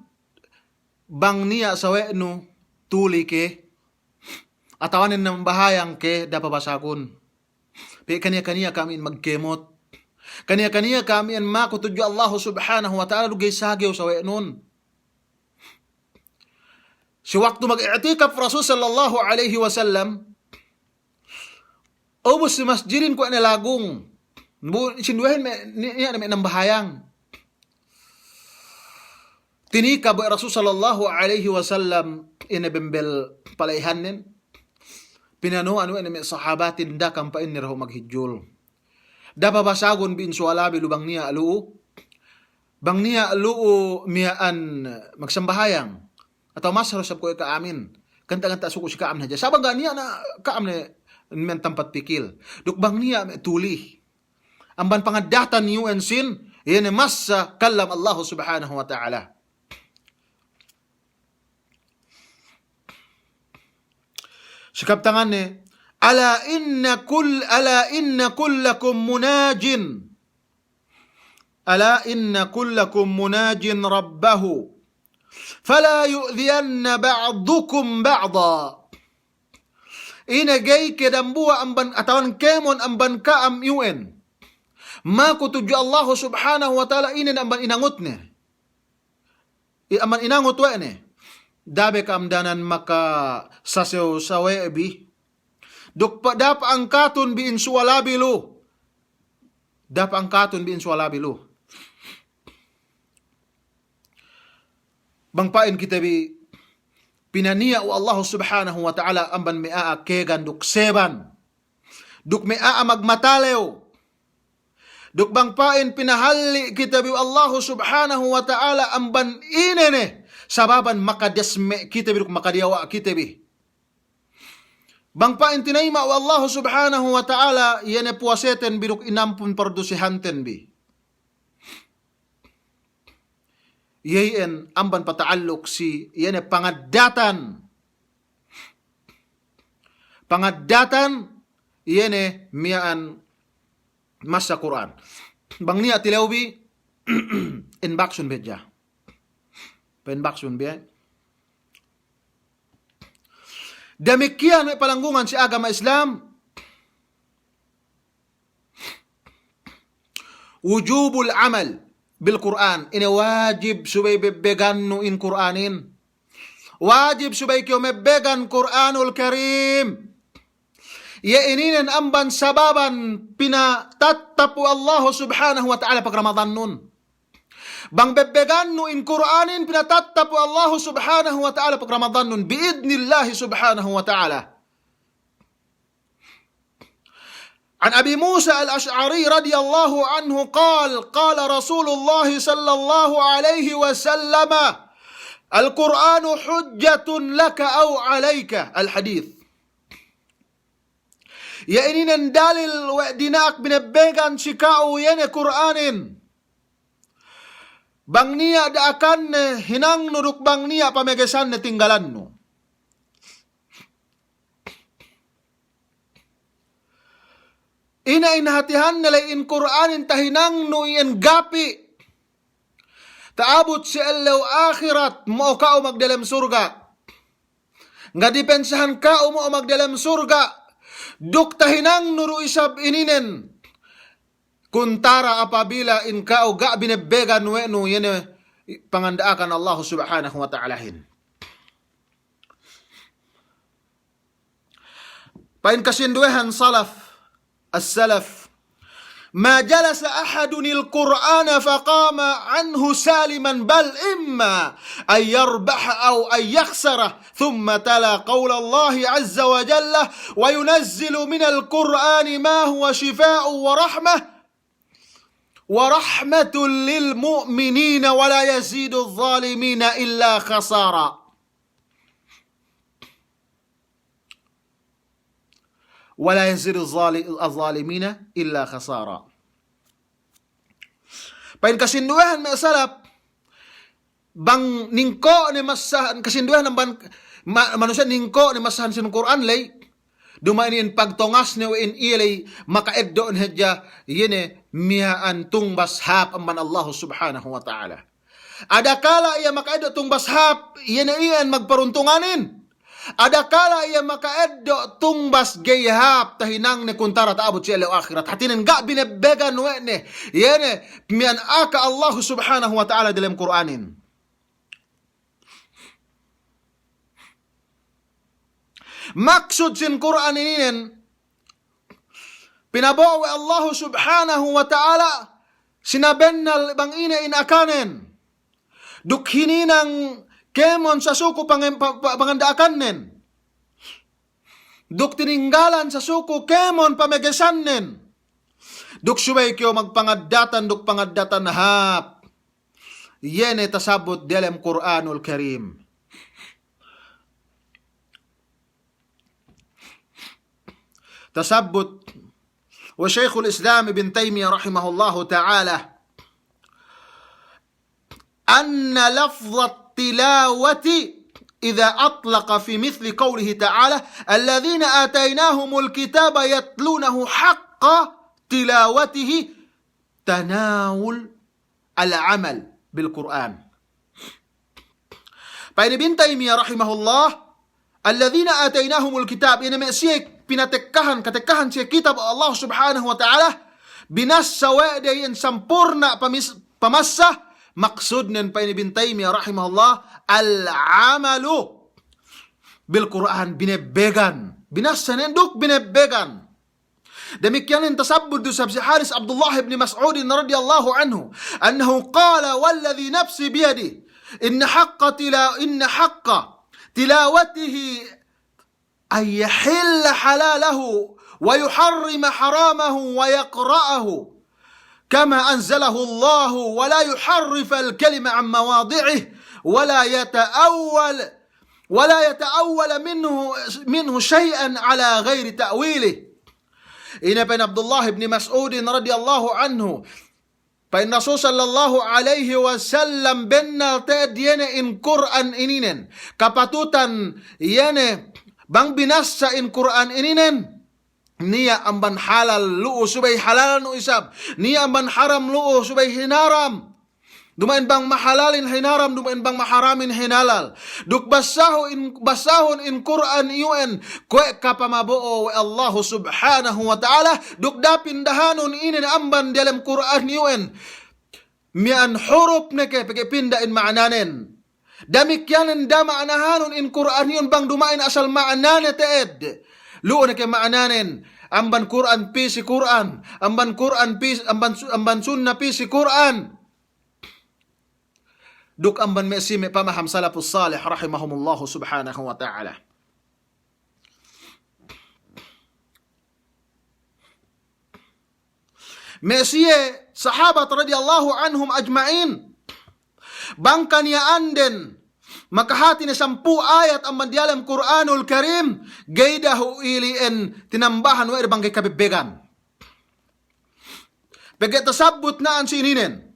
bang niya' sawe'nu tuli ke, atawanen nambahayang ke, da'a pabasagun. Pe kaniya-kaniya ka'am in magkemot. Kaniya-kaniya ka'am in maku tudju Allahu subhanahu wa ta'ala duk ga'i sagew sawe'nun. Si waktu mag-i'tikaf Rasul sallallahu alaihi wasallam, ubus si masjidin kuwe' ne lagung. Bu, sinduwehin me', ni-, niya' ne me' nambahayang. Tinikab we' Rasul sallallahu alaihi wasallam ine bembel pala'ihannen. Pinanu'an we' ne me' sahabatin da'a kam pa'inne dahu' maghijjul. Da'a pabasagun bi in suwalabi lu bang niya' lu'u. Bang niya' lu'u miya'an magsambahayang. Atawa masa lu sab kuwe' ka'amin. Ganta'-ganta' suku' si ka'am ne hadja. Sa' bang ga' niya' na ka'am ne men tampat pikil. Duk bang niya' me' tuli. Amban pangaddatan iyu'en sin, iye ne massa kallam Allahu subhanahu wa ta'ala. Si kabtanganne, "Ala inna kull-, ala inna kullakum munajin. Ala inna kullakum munajin rabbahu. Fala yu'dhiyanna ba'dukum ba'da." Ine ga'i ke dambuwa' amban, atawa kēmon amban ka'am iyu'en maku tudju Allahu subhanahu wa ta'ala, ine amban inangutne. I-, amban inangut we' ne. Da'a be ka'am danan makasasew sawe'bi. Duk pa-, da'a pa'angkatun bi in suwalabi lu. Da'a pa'angkatun bi in suwalabi lu. Bang pa'in kite bi pinaniya' we' Allahu subhanahu wa ta'ala amban me' a'a kēgan duk seban. Duk me' a'a magmatalew. Duk bang pa'in pinahalli' kite bi we' Allahu subhanahu wa ta'ala amban ine ne sababan makadesme' kite bi duk makadiyawa' kite bi. Bang pa'in tinayima' we' Allahu subhanahu wa ta'ala, iye ne puwaseten bi duk inampun pardusehanten bi. Iye iyan amban pata'alluk si, iye ne pangaddatan pangaddatan, iye ne miya'an massa Kur'an. Bang niya' tilewbi, inboxun bi hadja. Pa-inboxun bi, eh. Damikkiyan we' palanggungan si agama Islam, wujubul amal bil Kur'an. Ine wajib subey bebbegannu in Kur'anin. Wajib subey kew mebbegan Kur'anul Karim. Iye ininen amban sababan pinatattap we' Allahu Subhanahu wa Ta'ala pag-Ramadannun. Bang bebbegannu in Kur'anin pinatattap we' Allahu Subhanahu wa Ta'ala pag-Ramadannun. Bi'idnillahi Subhanahu wa Ta'ala. عن أبي موسى الأشعري رضي الله عنه قال: قال رسول الله صلى الله عليه وسلم: القرآن حجة لك أو عليك. الحديث. Iye ininen dalil we' dina'ak binebbegan si ka'u iye ne Kur'anin. Bang niya' da'akanne hinangnu duk bang niya' pamegesanne tinggalannu. Ine in hatihanne ley in Kur'anin tahinangnu iyan gapi'. Ta'abut si ellew ahirat mo'o ka'u magdelem surga'. Ngadipensahan ka'u mo'o magdelem surga'. Duk tahinangnu du isab ininen. Kuntara apabila in ka'u ga' binebbegan we' nu iye ne panganda'akan Allahu Subhanahu wa Ta'alahin. Pa'in kasinduwehan salaf, as-salaf, ما جلس أحد القرآن فقام عنه سالما، بل إما أن يربح أو أن يخسر، ثم تلا قول الله عز وجل: وينزل من القرآن ما هو شفاء ورحمة، ورحمة للمؤمنين ولا يزيد الظالمين إلا خسارا. ولا يزيد الظال-، الظالمين إلا خسارا. Pa'in kasinduwehan me' salaf, bang ningko' ne massahan, kasinduwehan amban ma-, manusiya' ningko' ne massahan sin Kur'an ley, duma'in in pagtongasne we' in iye ley maka'eddo' ne hadja, iye ne miya'an tungbas hāp amban Allahu Subhanahu wa Ta'ala. Adakala iye maka'eddo' tungbas hāp, iye ne iyan magparuntunganin. Adakala iye maka'eddo' tungbas ga'i hāp tahinangne kuntara ta'abut si ellew ahirat. Hātinen ga' binebbegan we' ne, iye ne miya'an aka Allahu Subhanahu wa Ta'ala dalem Kur'anin. Maksud sin Kur'an ininen, pinabo'o we' Allahu Subhanahu wa Ta'ala, sinabennal bang ine in akanen. Duk hininang kēmon sasuku pange-, pa-, pa-, panganda'akannen. Duk tininggalan sasuku kēmon pamegesannen. Duk subey kew magpangaddatan, duk pangaddatan hāp. Iye ne tasabbut diyalem Kur'anul Karim. Tasabbut we' Shaykhul Islam Ibn Taymiyyah rahimahullahu ta'ala, أن لفظ التلاوة إذا أطلق في مثل قوله تعالى: الذين آتيناهم الكتاب يتلونه حق تلاوته تناول العمل بالقرآن. Pa'in Ibn Taymiyyah rahimahullah, الذين آتيناهم الكتاب, iye ne me' siye pinatekkahan, katekkahan siye kitab Allah Subhanahu wa Ta'ala, binassa we' de iyan sampurna' pamis-, pamassa, maksudnen pa'in Ibn Taymiyyah rahimahullah, العمل بالقرآن, binebbegan. Binassa ne duk binebbegan. Damikkiyan in tasabbut du isab si hadis Abdullah ibn Mas'udin radiyallahu anhu, أنه قال: والذي نفسي بيده، إن حق تلا-، إن حق تلاوته أن يحل حلاله ويحرم حرامه ويقرأه كما أنزله الله ولا يحرف الكلم عن مواضعه ولا يتأول ولا يتأول منه، منه شيئا على غير تأويله. Ine pa'in Abdullah ibn Mas'udin radiyallahu anhu, pa'in Rasul sallallahu alaihi wasallam, bennal te'ed iye ne in Kur'an ininen kapatutan iye ne Bang binassa in Kur'an ininen, niya' amban halal lu'u subey halalnu isab, niya' amban haram lu'u subey hinaram. Duma'in bang mahalalin hinaram, duma'in bang maharamin hinalal. Duk bassahun in, bassahun in Kur'an iyu'en, kuwe' kapamabo'o we' Allahu Subhanahu wa Ta'ala, duk da'a pindahanun inin amban diyalem Kur'an iyu'en. Miya'an hurup ne ke, pegge' pinda in ma'ananen. Damikkiyanen da'a ma'anahanun in Kur'an iyu'en bang duma'in asal ma'anane te'ed. Lu'u ne ke ma'ananen, amban Kur'an pī si Kur'an, amban Kur'an pī, amban su-, amban sunna pī si Kur'an. Duk amban me' si me' pamaham salafus salih rahimahumullahu subhanahu wa ta'ala. Me' siye sahabat radiyallahu anhum ajma'in, bang kaniya'anden makahati ne sampū' ayat amban diyalem Kur'anul Karim, ga'i dahu' ili'en tinambahan we' de bang ga'i kabebbegan. Pegge' tasabbut na'an si ininen.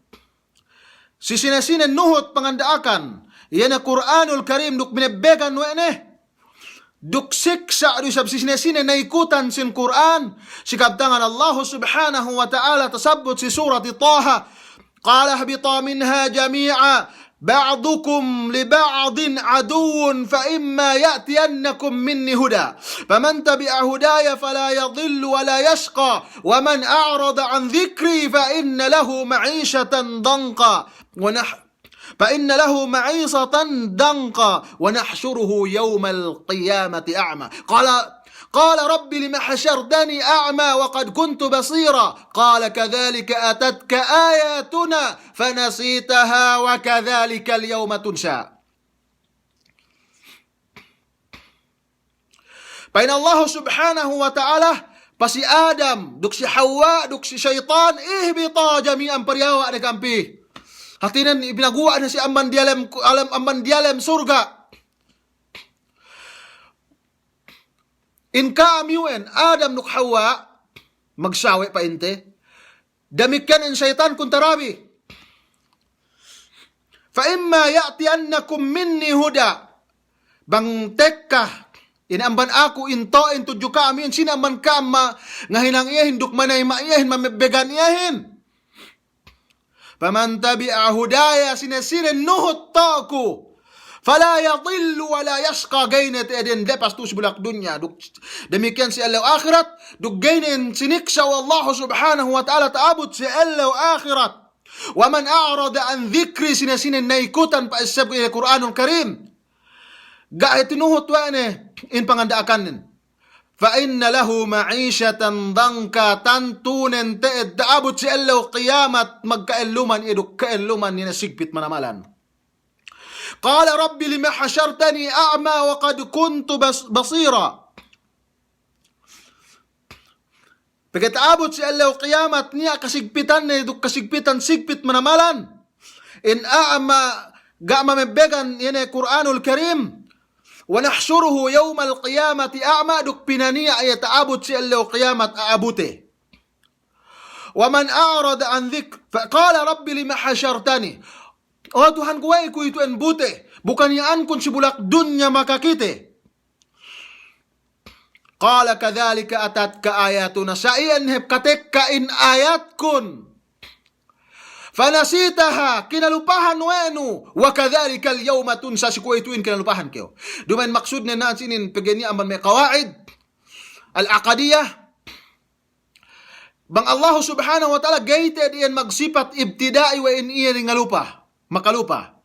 Si sine-sine nuhut panganda'akan, iye ne Kur'anul Karim duk binebbegan we' ne. Duk siksa' du isab si sine-sine na'ikutan sin Kur'an, si kabtangan Allahu Subhanahu wa Ta'ala tasabbut si Surati Taha. قال اهبطا منها جميعا بعضكم لبعض عدو فإما يأتينكم مني هدى فمن تبع هداي فلا يضل ولا يشقى ومن أعرض عن ذكري فإن له معيشة ضنكا ونح-، فإن له معيشة ضنكا ونحشره يوم القيامة أعمى. قال، قال رب لم حشرتني أعمى وقد كنت بصيرا. قال كذلك أتتك آياتنا فنسيتها وكذلك اليوم تنسى. Pa'in Allahu Subhanahu wa Ta'ala, pa si Adam, duk si Hawa, duk si seyitan, ihbita jami'an, pariyawa' ne ka'am pī. Hātinen, ibinaguwa' ne si amban diyalem, alem, amban diyalem surga'. In ka'am iyu'en, Adam duk Hawa, magsawe' pa'inte. Damikkiyan in seyitan kuntarabi. فإما يأتينكم مني هدى. Bang tekka, in amban aku in to'in tudju ka'am iyan, sine amban ka'am ma-, ngahinang iyehin duk manayma' iyehin, mamebbegan iyehin. فمن تبع هداي, sine-sine nuhut to'ku. فلا يضل ولا يشقى, ga'i ne te'eden lepas tu'u si bulak dunya. Duk damikkiyan si ellew ahirat, duk ga'i ne siniksa' we' Allahu Subhanahu wa Ta'ala ta'abut si ellew ahirat. ومن أعرض عن ذكري, sine-sine na'ikutan pa'essebku iye Kur'anul Karim. Ga'i tinuhut we' ne in panganda'akannen. فإن له معيشة ضنكا, tantunen te'ed ta'abut si ellew kiyamat, magka'elluman iye duk ka'elluman iye ne sigpit manamalan. قال رب لم حشرتني أعمى وقد كنت بص-، بصيرا. Pegge' ta'abut si ellew kiyamat niya' kasigpitanne duk kasigpitan sigpit manamalan. In a'ma, ga' mamebbegan iye ne Kur'anul Karim. ونحشره يوم القيامة أعمى, duk pinaniya' iye ta'abut si ellew kiyamat a'abute. ومن أعرض عن ذكري فقال رب لم حشرتني. O Tuhanku, we'ey ku itu'en bute, bu kaniya'ankun si bulak dunya makakite. قال كذلك أتتك آياتنا. Sa iyan hep katekka in ayatkun. فنسيتها, kinalupahan we' nu. وكذلك اليوم تنسى, si kuwe'itu'in kinalupahan kew. Duma'in maksudne na'an si inin pegge' niya' amban me' qawaid al-aqadiyah. Bang Allahu Subhanahu wa Ta'ala ga'i te'ed iyan magsipat ibtida'i we' in iye ngalupa, makalupa.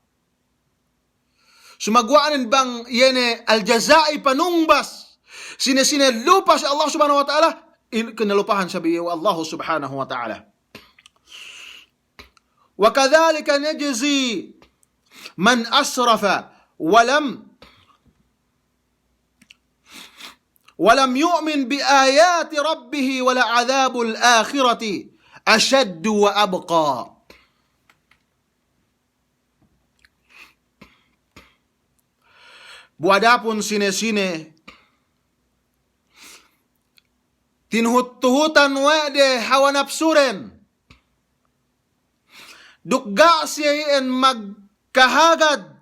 Sumaguwa'nen bang iye ne al-jaza'i, panumbas. Sine-sine lupa si Allah Subhanahu wa Ta'ala, in-, kinalupahan sabi iye we' Allahu Subhanahu wa Ta'ala. وكذلك نجزي من أسرف ولم، ولم يؤمن بآيات ربه ولعذاب الآخرة أشد وأبقى. Bu adapun sine-sine tinuhut-tuhutan we' de hawa napsuren, duk ga' siye iyan magkahagad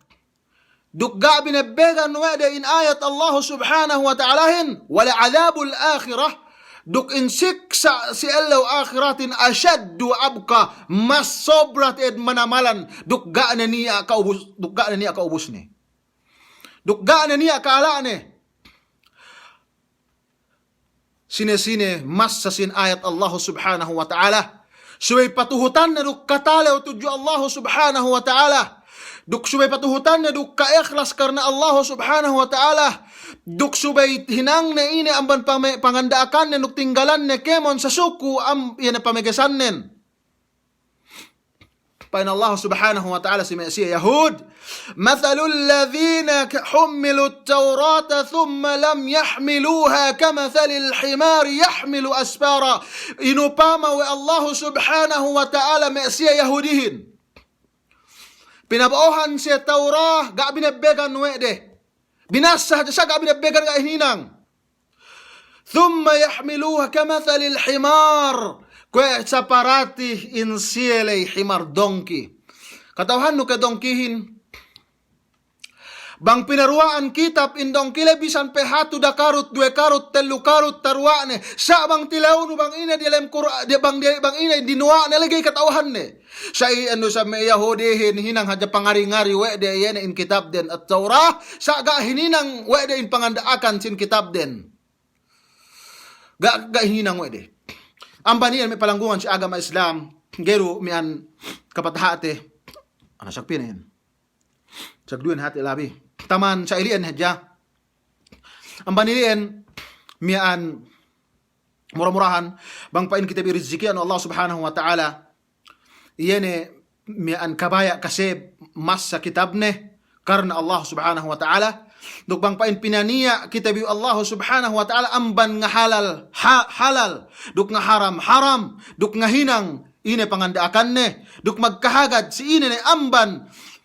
Duk ga' binebbegan we' de in ayat Allahu Subhanahu wa Ta'alahin, "Wala adhabul akhirah," duk in siksa' si ellew ahiratin, "ashaddu wa abqa," mas sobra te'ed manamalan, duk ga' ne niya' kaubus, duk ga' ne niya' kaubusne. Duk ga' ne niya' ka'ala'ne. Sine-sine massa sin ayat Allahu Subhanahu wa Ta'ala, subey patuhutanne duk katalew tudju Allahu Subhanahu wa Ta'ala, duk subey patuhutanne duk ka'ikhlas karna Allahu Subhanahu wa Ta'ala, duk subey hinangne ine amban pame-, panganda'akanne duk tinggalanne kēmon sasuku am-, iye ne pamegesannen. Pa'in Allah Subhanahu wa Ta'ala si me' siye Yahud, "Mathalul ladhina k-, hummilut tawrata thumma lam yahmiluha kamathalil himari yahmilu asfara." Inupama we' Allah Subhanahu wa Ta'ala me' siye Yahudihin. Pinabo'ohan siye Tawra, ga' binebbegan we' de. Binassa hadja sa' ga' binebbegan, ga' hininang. Thumma yahmiluha kamathalil himar. Kuwe' saparati in siye ley himar, dongki. Kata'uhannu ke dongkihin? Bang pinaruwa'an kitab in dongki ley bisan pe hatu, dakarut, duwe karut, tellu karut taruwa'ne. Sa' bang tilewnu bang ine diyalem Kur-, di-, bang di-, bang ine dinuwa'ne ley ga'i kata'uhanne. Sa' iyan du sa' me' Yahudihin hinang hadja pangari-ngari we' de iye ne in kitabden At-Tawrah, sa' ga' hininang we' de in panganda'akan sin kitabden. Ga', ga' hininang we' de. Amban iyan me' palanggungan si agama Islam, ga'i du miya'an kapatahate. Ana sakpine iyan. Sagduwen hati labi. Taman sa' ili'en hadja. Amban ili'en miya'an mura-murahan, bang pa'in kite bi riziki'an Allah Subhanahu wa Ta'ala, iye ne miya'an kabaya' kaseb massa kitabne karna Allah Subhanahu wa Ta'ala, duk bang pa'in pinaniya' kite bi Allah Subhanahu wa Ta'ala amban ngahalal, ha-, halal, duk ngaharam, haram, duk ngahinang ine panganda'akanne, duk magkahagad si ine ne amban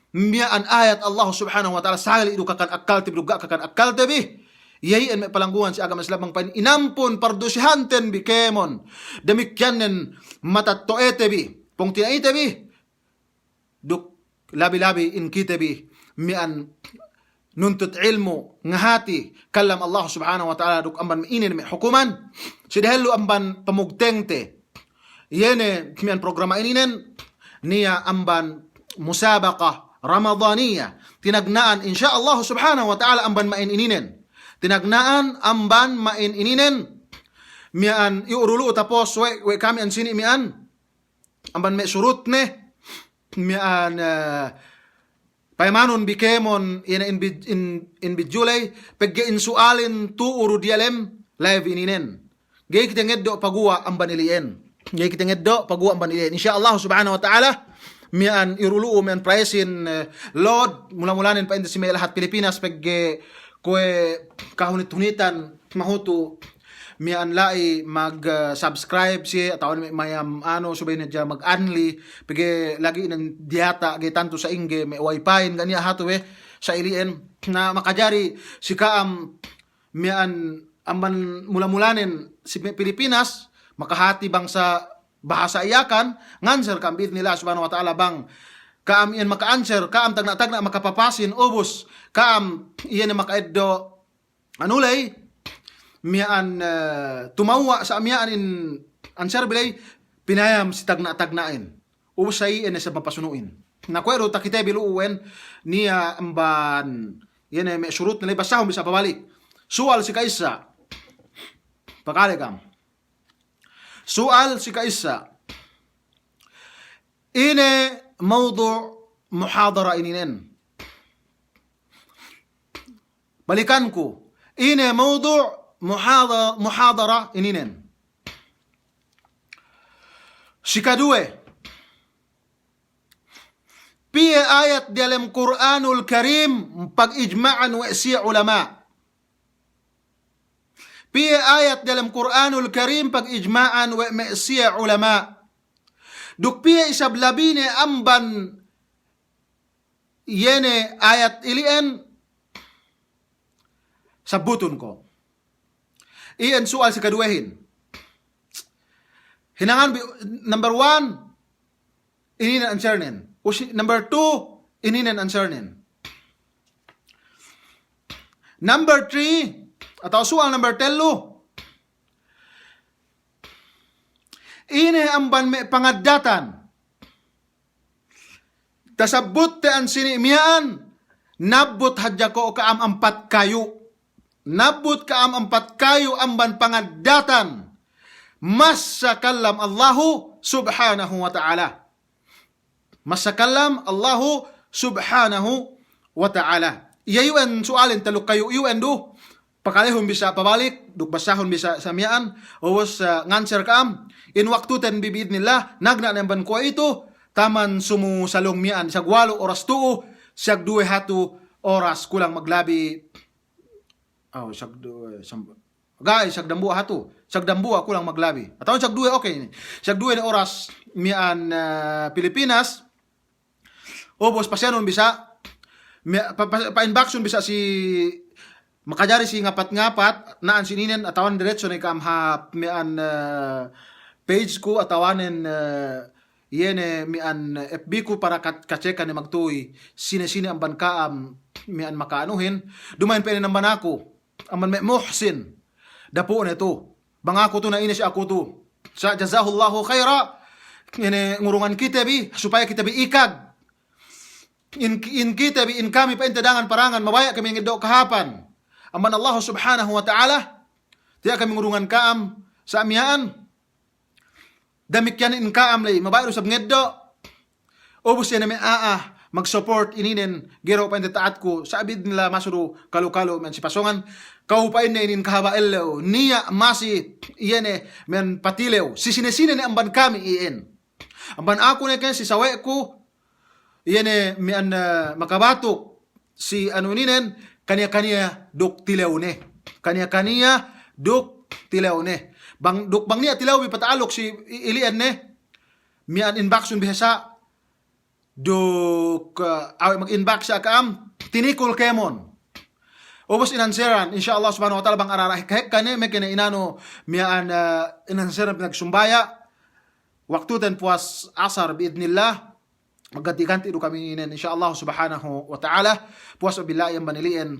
miya'an ayat Allah Subhanahu wa Ta'ala, sali' du kakan akkalte bi, du ga' kakan akkalte bi. Iye iyan me' palanggungan si agama Islam bang pa'in inampun pardusihanten bi kēmon. Damikkiyannen matetto'ete bi, pungtina'ite bi. Duk labi-labi in kite bi miya'an nuntut ilmu', ngahati kallam Allah Subhanahu wa Ta'ala duk amban inin me' hukuman. Si dehellu amban pamugtengte. Iye ne miya'an programa ininen, niya' amban musabaqa Ramadaniya. Tinagna'an, insya Allah Subhanahu wa Ta'ala, amban ma'in ininen. Tinagna'an amban ma'in ininen. Miya'an iyu' du lu'u tapos we', we' kami ensini' miya'an. Amban me' surutne, miya'an, eh, payamanun bi kēmon, iye ne in bi-, in, in bidju ley, pegge' in su'alin tu'u du diyalem live ininen. Ga'i kite ngeddo' paguwa' amban ili'en. Ga'i kite ngeddo' paguwa' amban ili'en. Insya Allah Subhanahu wa Ta'ala, miya'an iyu' du lu'u miya'an prize-in, eh, load, mula-mulanen pa'inte si me' lahat Pilipinas pegge' kuwe' kahunit-hunitan mahutu miya'an la'i mag, eh, subscribe siye, atawa me' mayam anu, subey ne hadja mag-unli, pegge' lagi' inen diyata' ga'i tantu sa'ingge me' wifi-in ga' niya' hatu we' sa' ili'en. Na makajari si ka'am miya'an amban mula-mulanen si me' Pilipinas, makahati bangsa bahasa Yakan, nganser ka'am bi'idhnillah Subhanahu wa Ta'ala bang ka'am iyan maka-answer, ka'am tagna'-tagna' makapapasin, ubus ka'am iyan maka'eddo' anu ley, miya'an, eh, tumewwa' sa' miya'an in answer bi ley, pinayam si tagna'-tagna'in. Ubus sa' iyan ne sabab pasunu'in. Na kuwe' du takite bi lu'u we' niya' amban, iye ne me' surutne ley, basahun bi sa' pabalik. Su'al si ka'issa. Pakale kam. Su'al si ka'issa. Ine mawdu' muhadara ininen? Balikanku, ine mawdu' muhada-, muhadara ininen? Sikaduwe, piye ayat diyalem Kur'anul Karim pagijma'an we' siye ulama'? Piye ayat diyalem Kur'anul Karim pagijma'an we' me' siye ulama'? Duk piye isab labine amban iye ne ayat ili'en, sabbutun ko'. Iyan su'al sikaduwehin. Hinangan bi, number one, ininen answernen. Usi, number two, ininen answernen. Number three, atawa su'al number tellu. Ine amban me' pangaddatan tasabbutte ensini' miya'an, nabbut hadja ko' ka'am ampat kayu'. Nabbut ka'am ampat kayu' amban pangaddatan. Masa kallam Allahu Subhanahu wa Ta'ala. Masa kallam Allahu Subhanahu wa Ta'ala. Iye iyu'en su'alin tellu kayu' iyu'en du. Pakalehun bi sa' pabalik, duk basahun bi sa' miya'an, ubus, eh, nganser ka'am. In waktuten bi bi'idnillah, nagna' ne amban kuwe'itu, taman sumu salung miya'an, siyag walu' oras tu'u, siyag duwe hatu oras kulang maglabi. Aw, siyag duwe, sam-, ga'i, siyag dambuwa' hatu, siyag dambuwa' kulang maglabi. Atawa siyag duwe, okay ne. Siyag duwe ne oras miya'an, eh, Pilipinas, ubus pasiyanun bi sa', me-, pa-, pa-, pa-inboxun bi sa' si, makajari si ngapat-ngapat, na'an si ininen, atawanen diretso ne ka'am hap miya'an, eh, page ku, atawanen, eh, iye ne miya'an F B ku para kat-, kacekan ne magtuy, sine-sine amban ka'am miya'an maka'anuhin, duma'in pe inin amban aku, amban me' Muhsin, dapu' ne tu. Bang aku tu na ine si aku tu. Sa' jazahullahu khaira, ine ngurungan kite bi, supaya kite bi ikag. In, in kite bi, in kami pa'inte dangan parangan, mabaya' kami ngeddo' kahāpan amban Allah Subhanahu wa Ta'ala, tiya' kami ngurungan ka'am, sa' miya'an. Damikkiyan in ka'am ley, mabaya' du isab ngeddo'. Ubus iye ne me' a'a, mag-support ininen, ga'i du pa'inte ta'atku, sa' bi'idnillah masudu kalu-kalu miya'an si pasōngan. Ka'u pa'inne inin kahaba' ellew, niya' masi iye ne miya'an patilew. Si sine-sine ne amban kami iyan. Amban aku ne ke si sawe'ku, iye ne miya'an, eh, makabatuk, si anu ininen, kaniya-kaniya duk tilewne. Kaniya-kaniya duk tilewne. Bang, duk bang niya' tilew bi pata'aluk si i-, ili'en ne, miya'an inboxun bi hesa', duk, eh, awe' mag-inbox sa' ka'am, tinikul kēmon. Ubus inanseran, insya Allah Subhanahu wa Ta'ala bang arara hek-, hekka ne, meke ne inanu miya'an, eh, inanseran pinagsumbaya', waktuten puwas asar bi'idnillah, magganti-ganti du kami inin, insya Allah Subhanahu wa Ta'ala. Puwas billahi amban ili'en,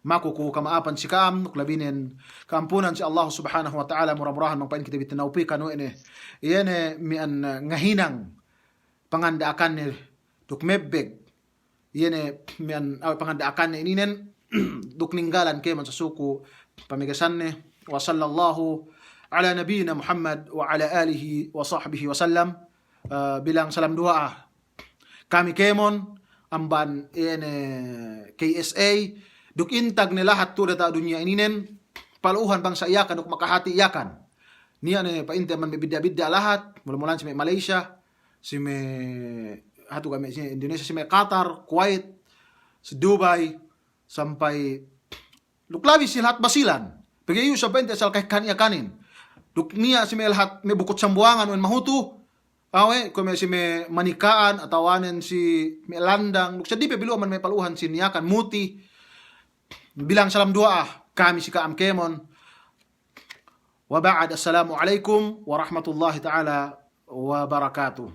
maku ku kama'apan si ka'am, duk labinen ka'ampunan si Allah Subhanahu wa Ta'ala, mura-murahan bang pa'in kite bi tinawpikan we' ne. Iye ne miya'an, eh, ngahinang panganda'akanne duk mebbeg. Iye ne miya'an awe' panganda'akanne ininen, duk ninggalan kēmon sasuku pamegesanne. Wa sallallahu ala nabiyyina Muhammad wa ala alihi wa sahbihi wa sallam. Eh, bilang salam duwa'a kami kēmon amban iye ne K S A, duk intag ne lahat tu'u diyata' dunya ininen, palu'uhan bangsa Yakan duk makahati Yakan. Niya' ne pa'inte amban me' bidda'-bidda' lahat, mula-mulan si me' Malaysia, si me' hatu kami si Indonesia, si me' Qatar, Kuwait, si Dubai, sampay duk labi si lahat Basilan. Pegge' iyu' sampay ente asal kahekkahan Yakanin. Duk niya' si me' lahat me' bukut Sambuwangan we' mahutu, awe', kuwe' me' si me' Manika'an, atawanen si me' Landang, duk seddili pe bi lu'u amban me' palu'uhan si Yakan, Muti. Bilang salam duwa'a kami si ka'am kēmon. Wa ba'd, assalamu alaikum warahmatullahi ta'ala wabarakatuh.